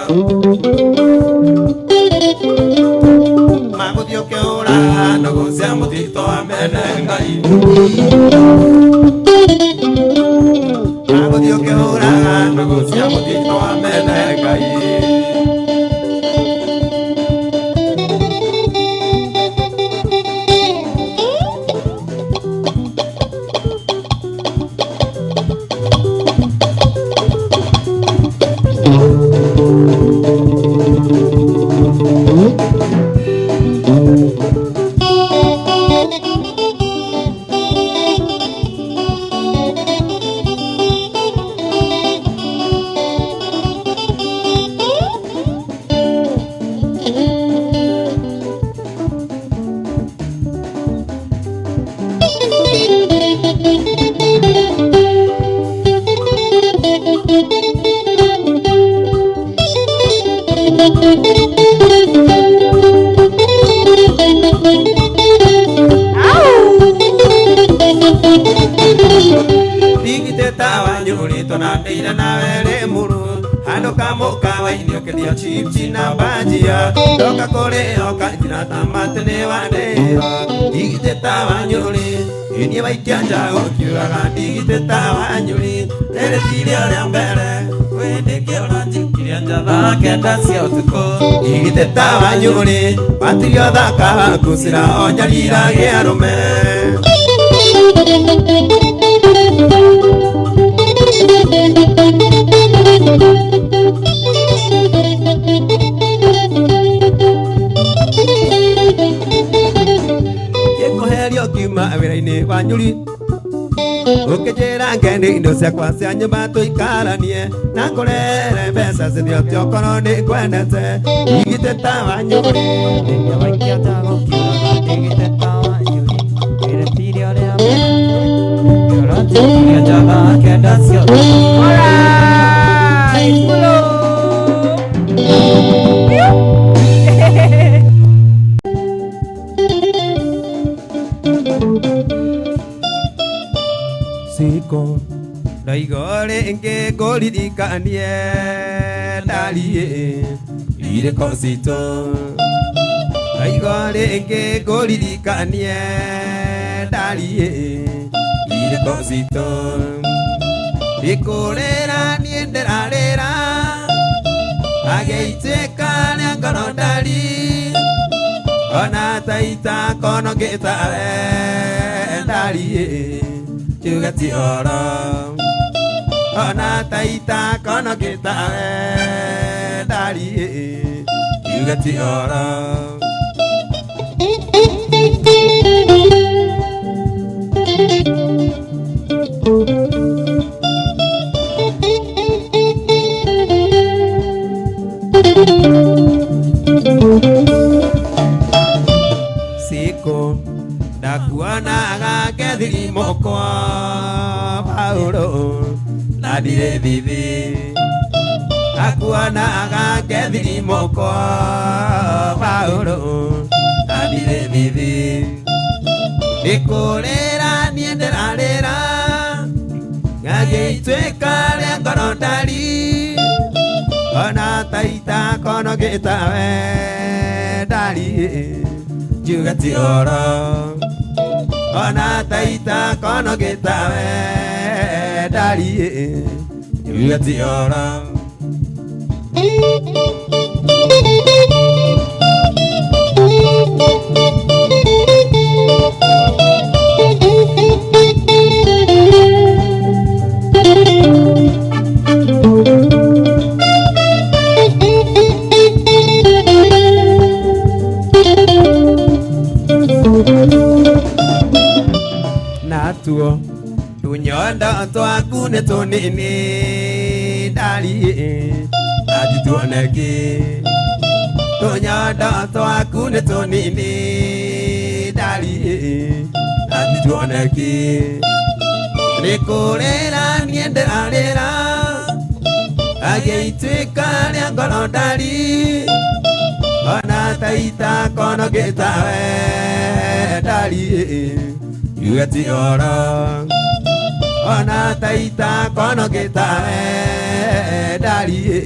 Magũthiĩ ũkĩhũraga nũgũ cia mũtitũ wa mene Ngai Magũthiĩ ũkĩhũraga nũgũ cia mũtitũ wa mene Ngai Ndigiteta wanyũrĩtwo na ndĩire nawe rĩ mũrũ handũ kamũkawa-inĩ ũkĩrĩa chipsi na bhajia ndoka kũrĩa ũkanjĩra ta matĩ nĩ wandĩra Ndigiteta wanyũrĩ ĩniĩ waikia nja ũkiugaga ndigiteta wanyũrĩ rĩrĩ tirĩo rĩa mbere Wĩndĩke ũranjikirie nja thaa kenda cia ũtukũ Ndigiteta wanyũrĩ watirio thaka waku cira o nyarira gĩa arũme Gĩkũherio kiuma wĩra-inĩ wa nyũri Ũkĩnjĩra ngende indo ciakwa cia nyũmba tũikaranie na ngũrehere mbeca cithiote okorwo nĩ ngwendete Ndigiteta wa nyũri Waikia nja gũkiuraga ndigiteta wanyũri rĩrĩ tirĩo rĩa mbere Ũranjikirie nja thaa kenda cia ũtukũ Alright, pulo. Piu. Siko ndaigo rĩngĩ ngũririkanie ndariĩ irĩko citũ Ndaigo rĩngĩ ngũririkanie ndariĩ irĩko citũ Ndikũrĩra niĩ ndĩrarĩra agĩituĩka rĩa ngoro ndari ona taita kono ngĩtawe ndariĩ njuge ti ũhoro ona taita kono ngĩtawe ndariĩ njuge ti ũhoro Siku ndakuonaga ngethirimo kwa Paulo na ndirĩ thithi ndakuonaga ngethirimo kwa Paulo na ndirĩ thithi Nĩkũrĩra niĩ ndĩrarĩra ngagĩituĩka rĩa ngoro ndari ona taita kono ngĩtawe ndari njuge ti ũhoro Ona taita kono gĩtawe ndariĩ njuge ti ũhoro. Natuo tunyondo twaku nĩ tũnini ndariĩ na tituoneki. Tunyondo twaku nĩ tũnini ndariĩ na tituoneki. Nĩ kũrĩra niĩ ndĩrarĩra agĩituĩka rĩa ngoro ndari ona taita kono gĩtawe ndariĩ njuge ti ũhoro. Ona taita kono gĩtawe ndariĩ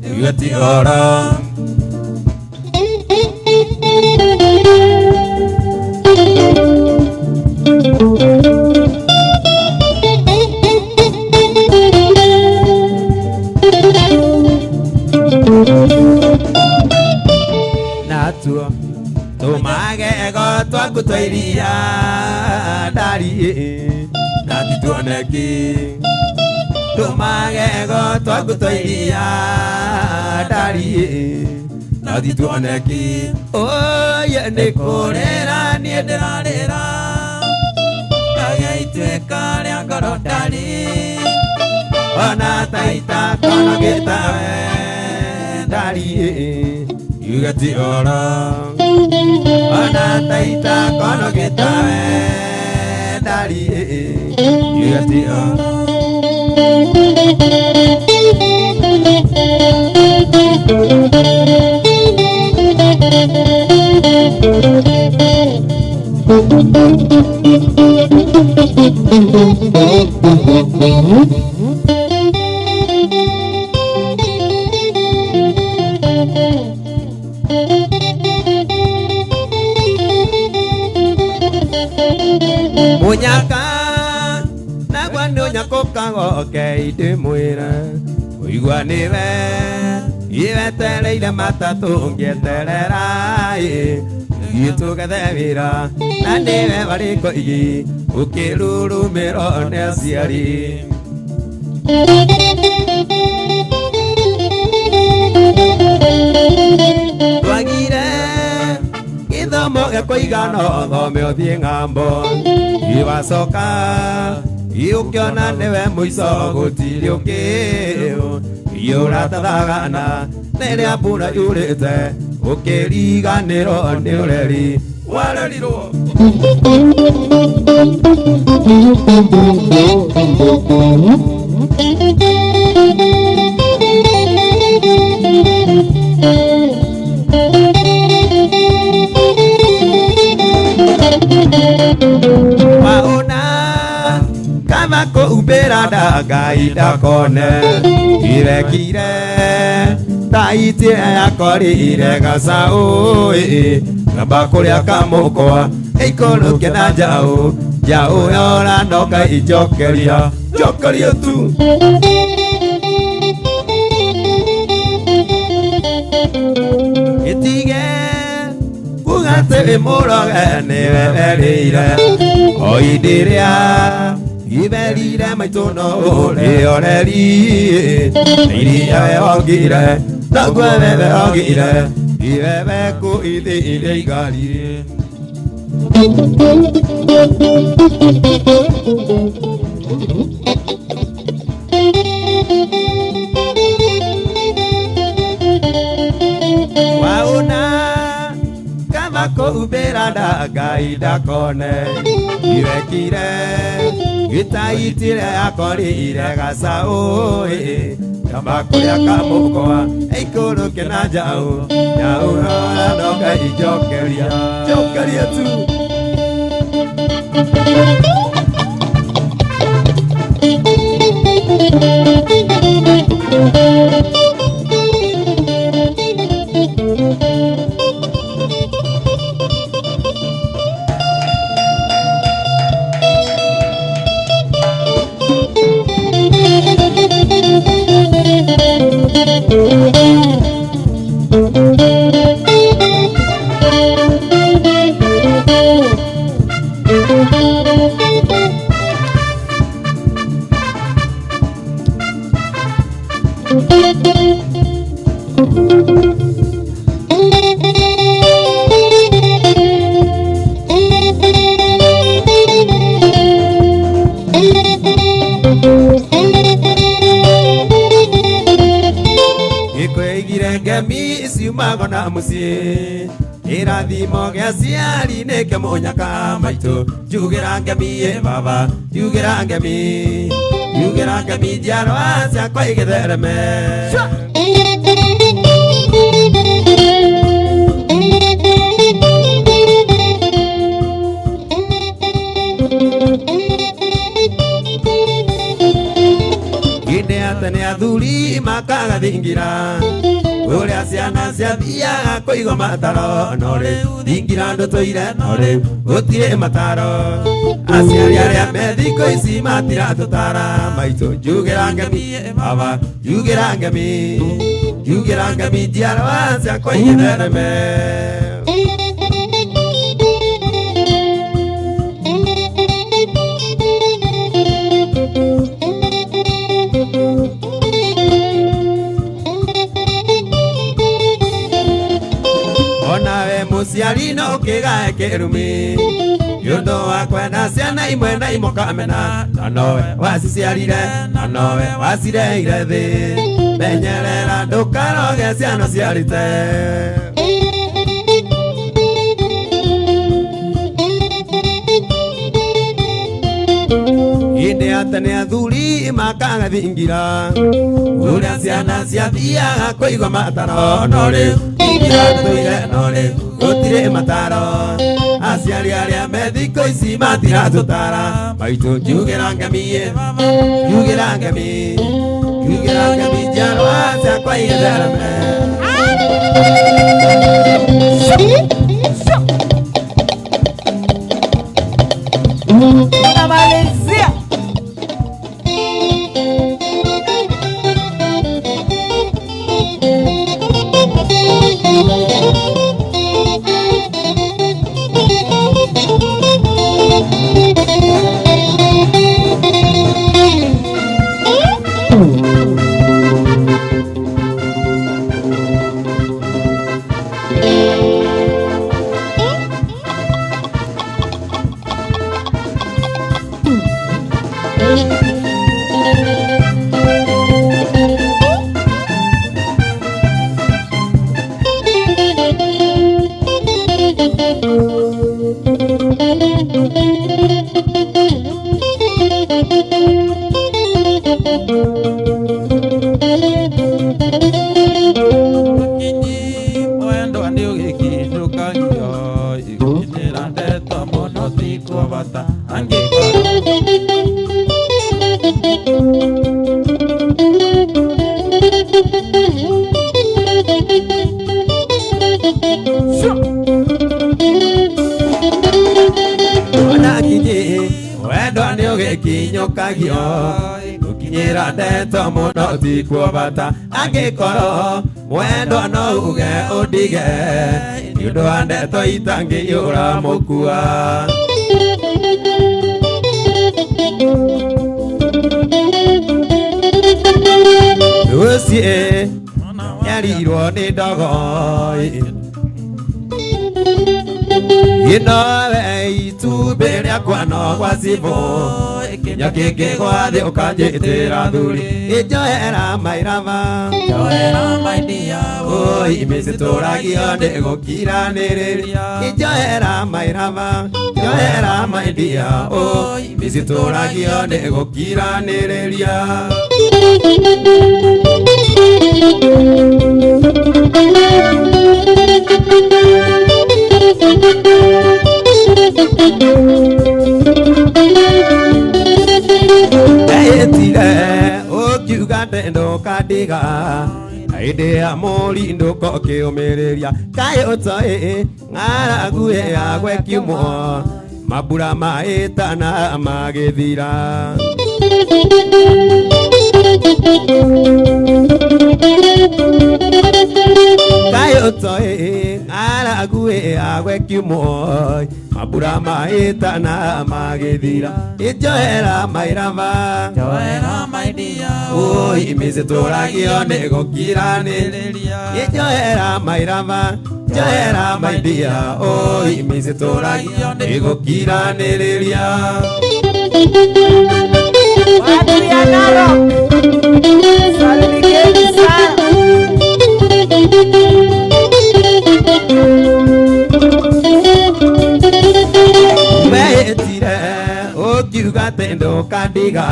njuge ti ũhoro. Natuo tũmagego twaku twa iria ndariĩ na tituoneki. Tũmagego twaku twa iria ndariĩ na tituoneki. Oye nĩ kũrĩra niĩ ndĩrarĩra agĩituĩka rĩa ngoro ndari ona taita kono gĩtawe ndariĩ njuge ti ũhoro. Ona taita kono gĩtawe ndariĩ njuge ti ũhoro. Munyaka nagwa nĩ ũnyakokaga ndĩmwĩre ũigua nĩwe iwetereire matatũ ngĩeterera ĩ gĩtũgethe wĩra na nĩwe warĩ koigi ũkĩrurumĩrwo nĩ aciari. Twagire gĩthomo gĩa kũigana ũthome ũthiĩ ng'ambo iwacoka ũkĩona nĩwe mũico gũtirĩ ũngĩ ũratathagana rĩrĩa mbura yurĩte ũkĩriganĩrwo nĩ ũreri warerirwo. Waona kama kũhumbĩra nda Ngai ndakone irekire taitire yakorire gacaũ ngamba kũrĩa kamũkwa ĩikũrũke na njaũ njaũ yora noka ijokeria jokeria tu. Ĩtige kuga atĩ wĩ mũroge nĩwe werĩire o hĩndĩ ĩrĩa iberire maitũ no ũrĩoreri iria we wongire noguo wewe wongire iwewe kũithĩire igari. Waona kama kũhumbĩra nda Ngai ndakone irekire gĩtaitire yakorire gacaũ kamba kũrĩa kamũkwa ĩikũrũke na njaũ njaũ yora noka ijokeria jokeria tu. Mũciĩ kĩrathimo gĩa aciari nĩkĩo mũnyaka maitũ. Njugĩra ngemi ĩ baba, njugĩra ngemi, njugĩra ngemi njiarwa ciakwa igĩthereme. Hĩndĩ ya tene athuri makaga thingira ũrĩa ciana ciathiaga kũigwo mataro, no rĩu thingira ndũtũire, no rĩu gũtirĩ mataro. Aciari arĩa me thikũ ici matiratũtara maitũ. Njugĩra ngemi baba, njugĩra ngemi, njugĩra ngemi njiarwa ciakwa igĩthereme. Onawe mũciari no ũkĩgae kĩrumi nĩ ũndũ wa kwenda ciana imwe na imũkamena, na nowe waciciarire, na nowe wacireire thĩ. Menyerera ndũkaroge ciana ciarĩte. Hĩndĩ ya tene athuri makaga thingira ũrĩa ciana ciathiaga kũigwo mataro, no rĩu thingira ndũire, no rĩu gũtirĩ mataro. Aciari arĩa me thikũ ici matiratũtara maitũ. Njugĩra ngemi ĩ baba, njugĩra ngemi, njugĩra ngemi njiarwa ciakwa igĩthereme. Tunamalizia. Kinyi mwendwa nĩ ũgĩkindũkagio igũkinyĩra ndeto mũno tikwo bata angĩkorwo. Ona kinyi wendwa nĩ ũgĩkinyũkagio gũkinyĩra ndeto mũno tikuo bata angĩkorwo mwendwa no uge ũndige nĩ ũndũ wa ndeto itangĩiyũra mũkua. Rũciĩ nyarirwo nĩ ndogo inowe itumbĩ rĩakwa no gwa cibũ kinya kĩngĩgwa thĩ ũkanjĩtĩra thuri ĩnjohera mairaba. Njohera my dear. Oi mĩcitũragio nĩ gũkiranĩrĩria ĩnjohera mairaba, njohera my dear. Oi mĩcitũragio nĩ gũkiranĩrĩria. Ndehĩtire ũkiuga ndũkandiga hĩndĩ ya mũri ndũkokĩũmĩrĩria kaĩ ũtoĩ ng'aragu yagwe kiumwo mambura maĩtana magĩthira. Kaĩ ũtoĩ ng'aragu yagwe kiumwo mambura maĩtana magĩthira ĩnjohera mairaba. Njohera my dear. Oi mĩcitũragio nĩ gũkiranĩrĩria ĩnjohera mairaba, njohera my dear. Oi mĩcitũragio nĩ gũkiranĩrĩria. Watu ya Narok, salimikeni sana. ndiga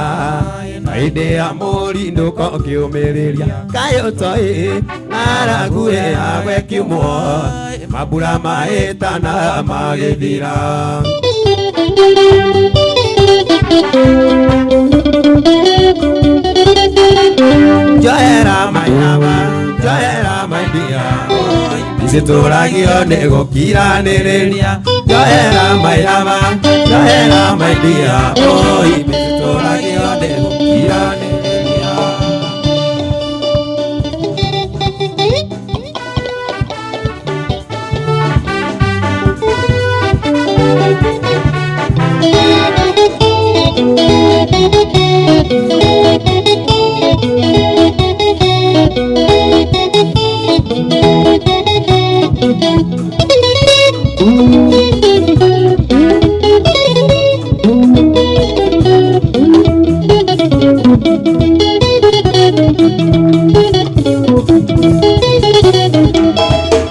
hĩndĩ ya mũrindũko ũkĩũmĩrĩria kayũ toĩ ng'aragu ĩyagwe kiumwo mambura maĩtana magĩthira. Njohera my njohera my dear, icitũragio nĩ gũkiranĩrĩria. Njohera my lover, njohera my dear, icitũragio nĩ gũkiranĩrĩria.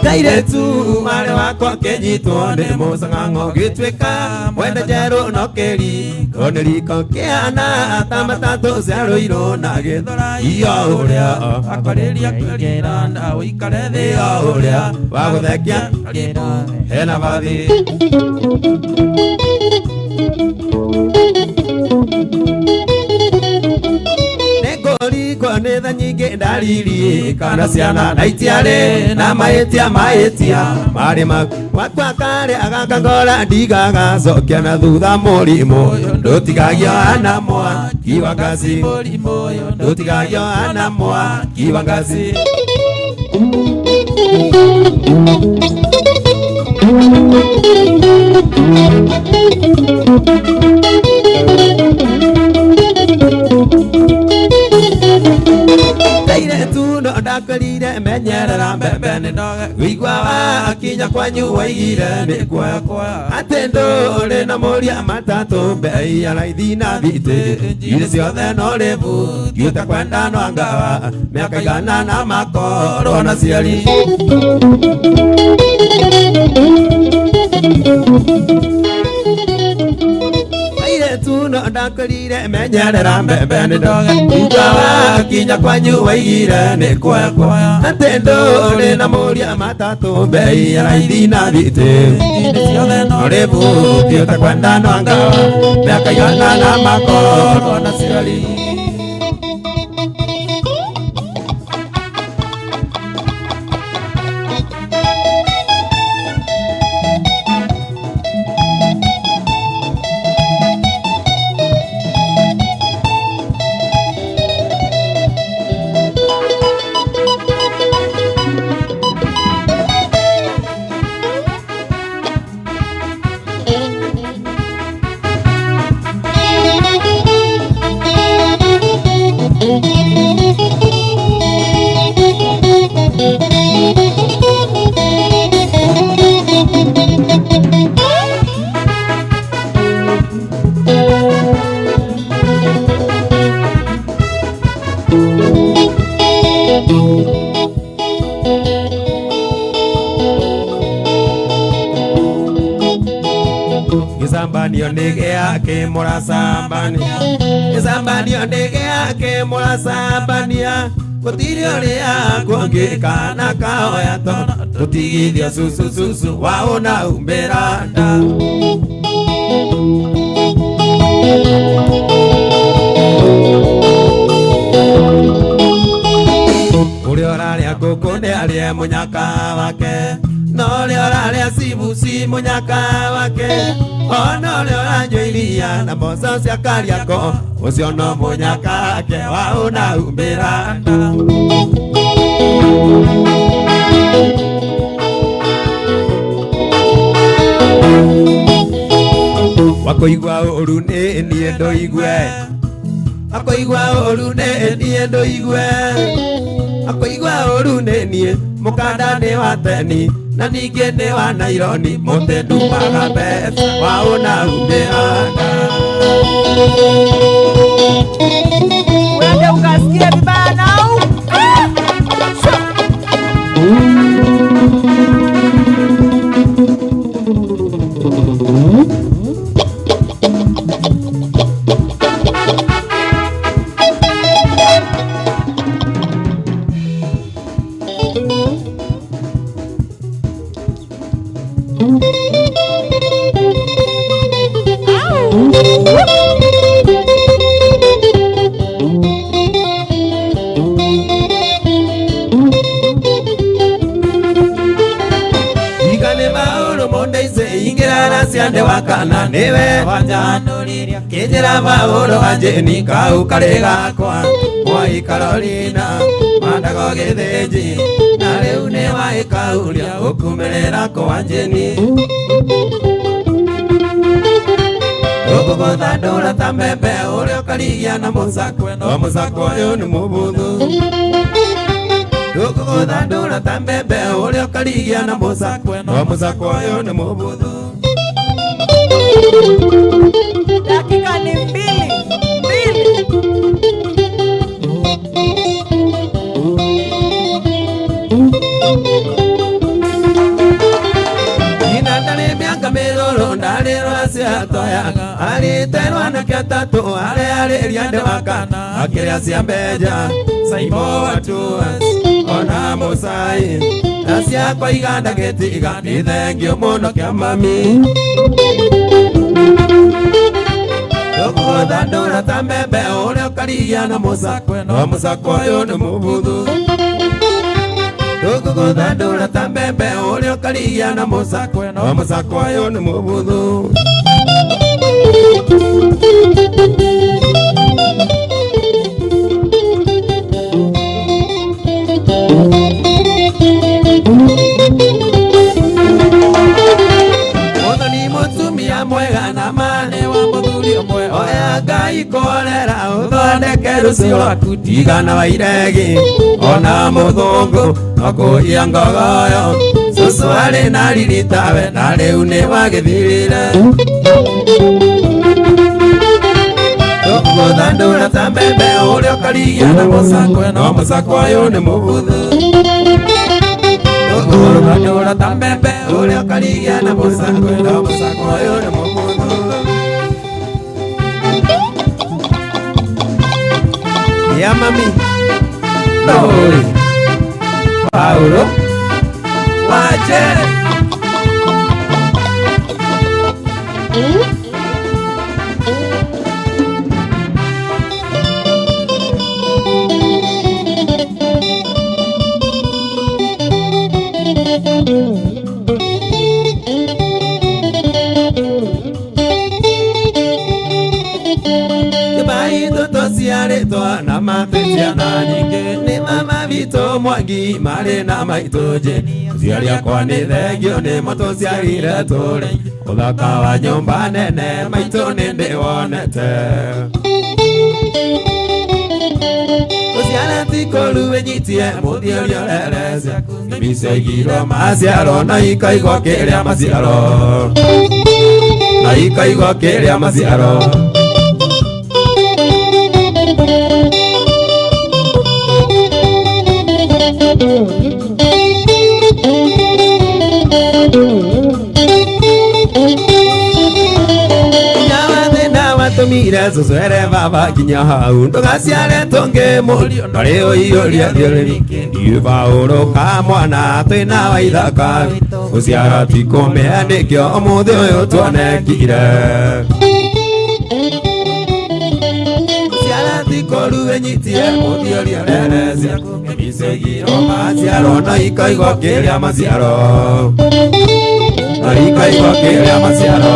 Kairetu mare wakwa kĩnyitwo nĩ mũcang'ang'o gĩtuĩka mwende njerũ no kĩriko nĩ riko kĩhana ta matatũ cia rũirũ na gĩthũra iyo ũrĩa akwarĩria kũrĩra na ũikare thĩ iyo ũrĩa wa gũthekia hena bathi. Nĩngũringwo nĩ tha nyingĩ ndariri kana ciana na itiarĩ na mahĩtia mahĩtia marĩ maku wakwa karĩ agakangora ndigagacokia na thutha mũrimũ ndũtigagio ana mwaki wa ngaci mũrimũ ũyũ ndũtigagio ana mwaki wa ngaci. Kairetu no ndakorire menyerera mbembe nĩ ndoge wĩigua wakinya kwanyu waigire nĩ kuoya atĩ ndũrĩ na mũria matatũ mbei ya raithi na thitĩ irĩ ciothe no rĩbu ngiũte kwenda no angawa mĩaka igana na makorwo na ciari. Kairetu no ndakorire menyerera mbembe nĩ ndoge wĩigua wakinya kwanyu waigire nĩ kuoya atĩ ndũrĩ na mũria matatũ mbei ya raithi na thitĩ irĩ ciothe no rĩbu ngiũte kwenda no angawa mĩaka igana na makorwo na ciari. Gĩcambanio nĩ gĩake mũracambania gĩcambanio nĩ gĩake mũracambania gũtirĩ ũrĩa kũngĩkana kahoya to tũtigithio cucu cucu waũna umbĩra nda. Ũrĩa ũrarĩa ngũkũ nĩ arĩe mũnyaka wake no ũrĩa ũrarĩa cibuci mũnyaka wake ona ũrĩa ũranyua iria na mboco cia Kariako ũcio no mũnyaka wake waũna umbĩra nda. Wakũigua ũru nĩ niĩ ndũigue wakũigua ũru nĩ niĩ ndũigue wakũigua ũru nĩ niĩ mũkanda nĩ wa teni na ningĩ nĩ wa naironi mũtĩ ndumaga mbeca waũna umbĩra nda. Uende ukasikie vibaya nau. Ingĩra na ciande wa kana nĩwe Wanjanũririe Kĩnjĩra maũndũ wa Jeni kau karĩ gakwa Mwai Carolina mandago gĩthĩnji na rĩu nĩ waĩkauria ũkumerera kwa Jeni Ũkũgũthandũra ta mbembe ũrĩa ũkarigia na mũcakwe no mũcakwe ũyũ nĩ mũbuthu Ũkũgũthandũra ta mbembe ũrĩa ũkarigia na mũcakwe no mũcakwe ũyũ nĩ mũbuthu Dakika ni mbili. Mbili. Nyina ndarĩ mĩaka mĩrũrũ ndarĩ rwaciatoyaga arĩte rwanake atatũ arĩa arĩria ndĩ wa kana akĩrĩa cia mbenja Saimo Watuas ona Mũcai na ciakwa iganda gĩtiga nĩ thengio mũno kĩa mami Ndũkũthandũra ta mbembe ũrĩa ũkarigia na mũcakwe no mũcakwe ũyũ nĩ mũbuthu Ndũkũgũthandũra ta mbembe ũrĩa ũkarigia na mũcakwe no mũcakwe ũyũ nĩ mũbuthu Mũthoni mũtumia mwega na mane wa mũthuri ũmwe oya Ngai kũrera ũthondeke rũciũ rwaku tigana wa iregi ona mũthũngũ no kũiya ngogoyo cũcũ arĩ na riri tawe na rĩu nĩ wagĩthirire Ndũkũgũthandũra ta mbembe ũrĩa ũkarigia na mũcakwe no mũcakwe ũyũ nĩ mũbuthu Ndũkũgũthandũra ta mbembe ũrĩa ũkarigia na mũcakwe no mũcakwe ũyũ nĩ mũbuthu Ya mami Nori Paulo Wache Tũciarĩtwo na matĩtia na nyingĩ nĩ mama witũ Mwangi marĩ na maitũ Jeni aciari akwa nĩ thengio nĩmo tũciarire tũrĩ ũthaka wa nyũmba nene maitũ nĩ ndĩwonete Gũciara ti kũũru wĩnyitie mũthiĩ ũrĩa ũrere ciaku ciaigirwo maciaro na ikaigwo kĩrĩa maciaro na ikaigwo kĩrĩa maciaro Tumire cucere baba nginya hau ndũgaciare tũngĩ mũriũ na rĩu ũiyũrie thiũrĩri ndiũ Paũlũ ka mwana twĩna wa ithaka gũciara ti kũmĩa nĩkĩo ũmũthĩ ũyũ tuonekire gũciara ti kũũru wĩnyitie mũthiĩ ũrĩa ũrere ciaku icigirwo maciaro na ikaigwo kĩrĩa maciaro na ikaigwo kĩrĩa maciaro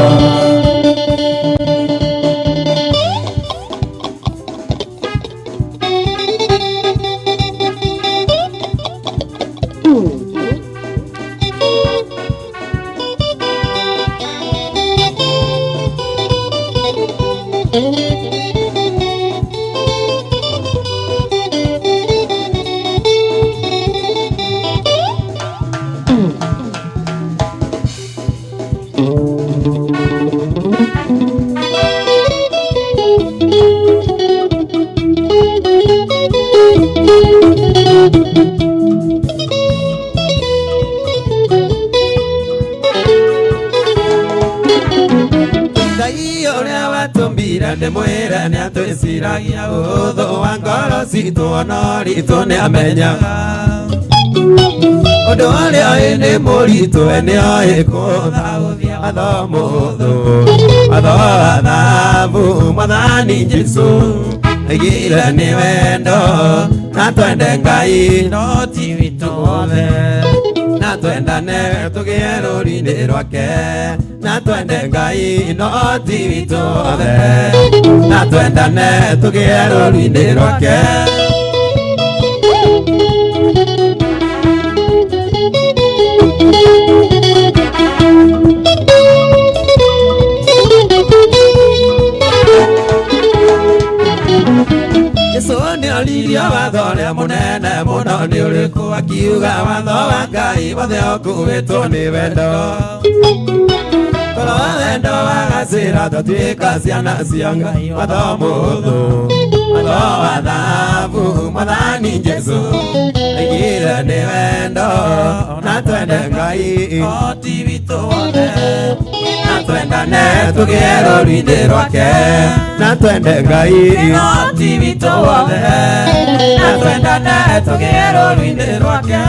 Ũndũ nĩamenyaga ũndũ ũrĩa nĩ mũritũ nĩoĩ kũthaũthia watho mũhũthũ watho wa thahabu Mwathani Jesũ aigire nĩ wendo na twende Ngai no ti witũ wothe na Na twendane tũgĩe rũri-inĩ rwake, na twende Ngai no ti witũ othe, na twendane tũgĩe rũri-inĩ rwake. Jesũ nĩoririe watho ũrĩa mũnene mũno nĩ ũrĩkũ, akiuga watho wa Ngai wothe ũkuĩtwo nĩ wendo. Korwo wendo wagacĩra tũtuĩka ciana cia Ngai, watho mũhũthũ, watho wa thahabu, Mwathani Jesũ aigire nĩ wendo, na twende Ngai Oti witũ wothe, na twendane tũgĩe rũri-inĩ rwake, na twende Ngai Oti witũ wothe, na twendane tũgĩe rũri-inĩ rwake.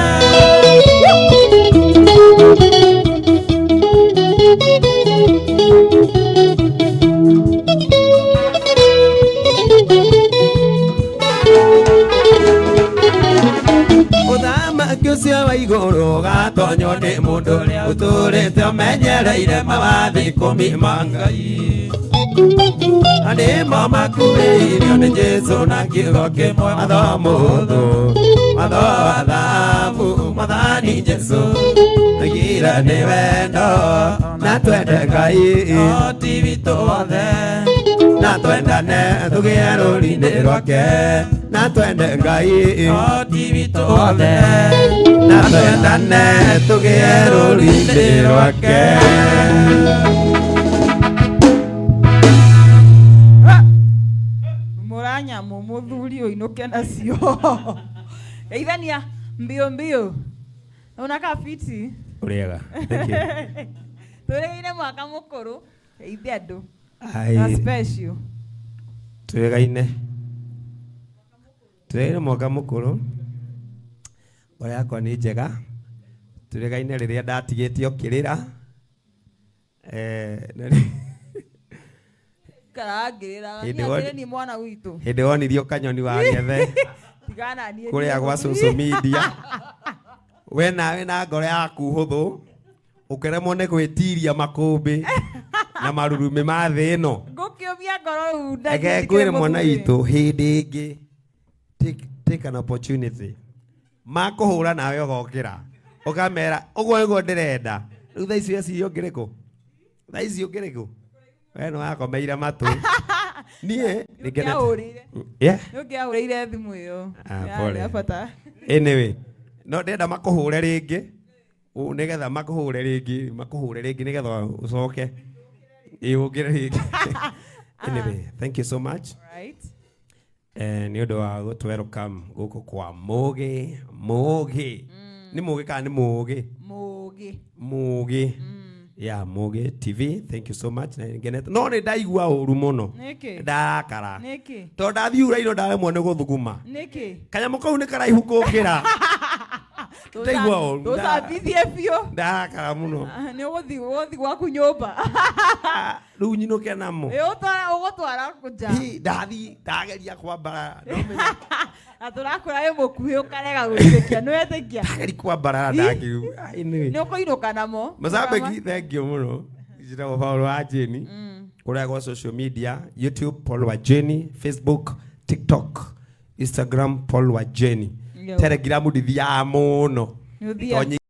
Ũthamaki ũcio wa igũrũ ũgatonywo nĩ mũndũ ũrĩa ũtũũrĩte ũmenyereire mawatho ikũmi ma Ngai, na nĩmo makuhĩrĩirio nĩ Jesũ na kiugo kĩmwe, watho mũhũthũ, watho wa thahabu, Mwathani Jesũ oigire nĩ wendo, na twende Ngai Oti witũ wothe, na twendane tũgĩe rũri-inĩ rwake, na twende Ngai Oti witũ wothe, na twendane tũgĩe rũri-inĩ rwake. Mũranyamũ mũthuri ũinũke nacio. Geithania mbio mbio. Unakaa fiti. Ũrĩega. Thank you. Tũrĩine mwaka mũkũrũ. Geithia andũ. Na Ai, special. twĩgaine twĩgaine mwaka mũkũrũ, ngoro yakwa nĩ njega, twĩgaine rĩrĩa ndatigĩtio kĩrĩra. Na Karangĩrĩra. Hĩndĩ Niĩ atĩrĩ ni mwana witũ. Hĩndĩ wonirio kanyoni wa ngethe Tigana niĩ. Kũrĩa gwa social media, we nawe na ngoro yaku hũthũ ũkĩremwo nĩ gwĩtiria makũmbĩ na marurumĩ ma thĩ ĩno. Ngũkĩũmia ngoro rĩu Reke ngwĩre mwana witũ, hĩndĩ ĩngĩ take an opportunity makũhũra nawe ũgokĩra ũkamera ũguo nĩguo ndĩrenda. Rĩu thaa ici weciria ũngĩrĩ kũ? Thaa ici ũngĩrĩ kũ? We nĩ wakomeire matũ. Niĩ nĩngenete. Nĩũngĩahũrĩire. Yeah. Nĩũngĩahũrĩire thimũ ĩyo. Ah, Yarĩ pole. ya bata. Anyway, no ndĩrenda makũhũre rĩngĩ nĩgetha makũhũre rĩngĩ, makũhũre rĩngĩ nĩgetha ũcoke ĩ ũngĩre rĩngĩ. Anyway, thank you so much. Right. Nĩ ũndũ wa gũtũ welcome gũkũ kwa Mũgĩ. Mũgĩ nĩ Mũgĩ kana nĩ Mũgĩ? Mũgĩ. Mũgĩ ya Mũgĩ TV, thank you so much, na ngenete, no nĩ ndaigua ũru mũno. Nĩkĩ? Ndarakara Nĩkĩ? tondũ ndathiĩ uraino ndaremwo nĩ gũthuguma. Nĩkĩ? Kanyamũ kau nĩ karaihu kũngĩra. Ndaigua ũru. Tũcambithie biũ. Ndarakara mũno. Ah, nĩ ũgũthiĩ gwaku nyũmba. Ah, rĩu nyinũke namo? Ĩ, ũgũtwara nja. Hi, ndathiĩ ndageria kwambarara no menya. Na tũrakũra wĩ mũkuhĩ ũkarega gwĩtĩkia. Nĩ wetĩkia? Ndageria kwambarara ndakiuga anyway. Nĩ ũkũinũka namo. Macambĩki, thank you mũno. Njĩtagwo Paul wa Jeni kũrĩa gwa social media, YouTube Paul wa Jeni, Facebook, TikTok, Instagram Paul wa Jeni. Yo. Telegram ndithiaga mũno. Nĩ ũthiaga. Tondũ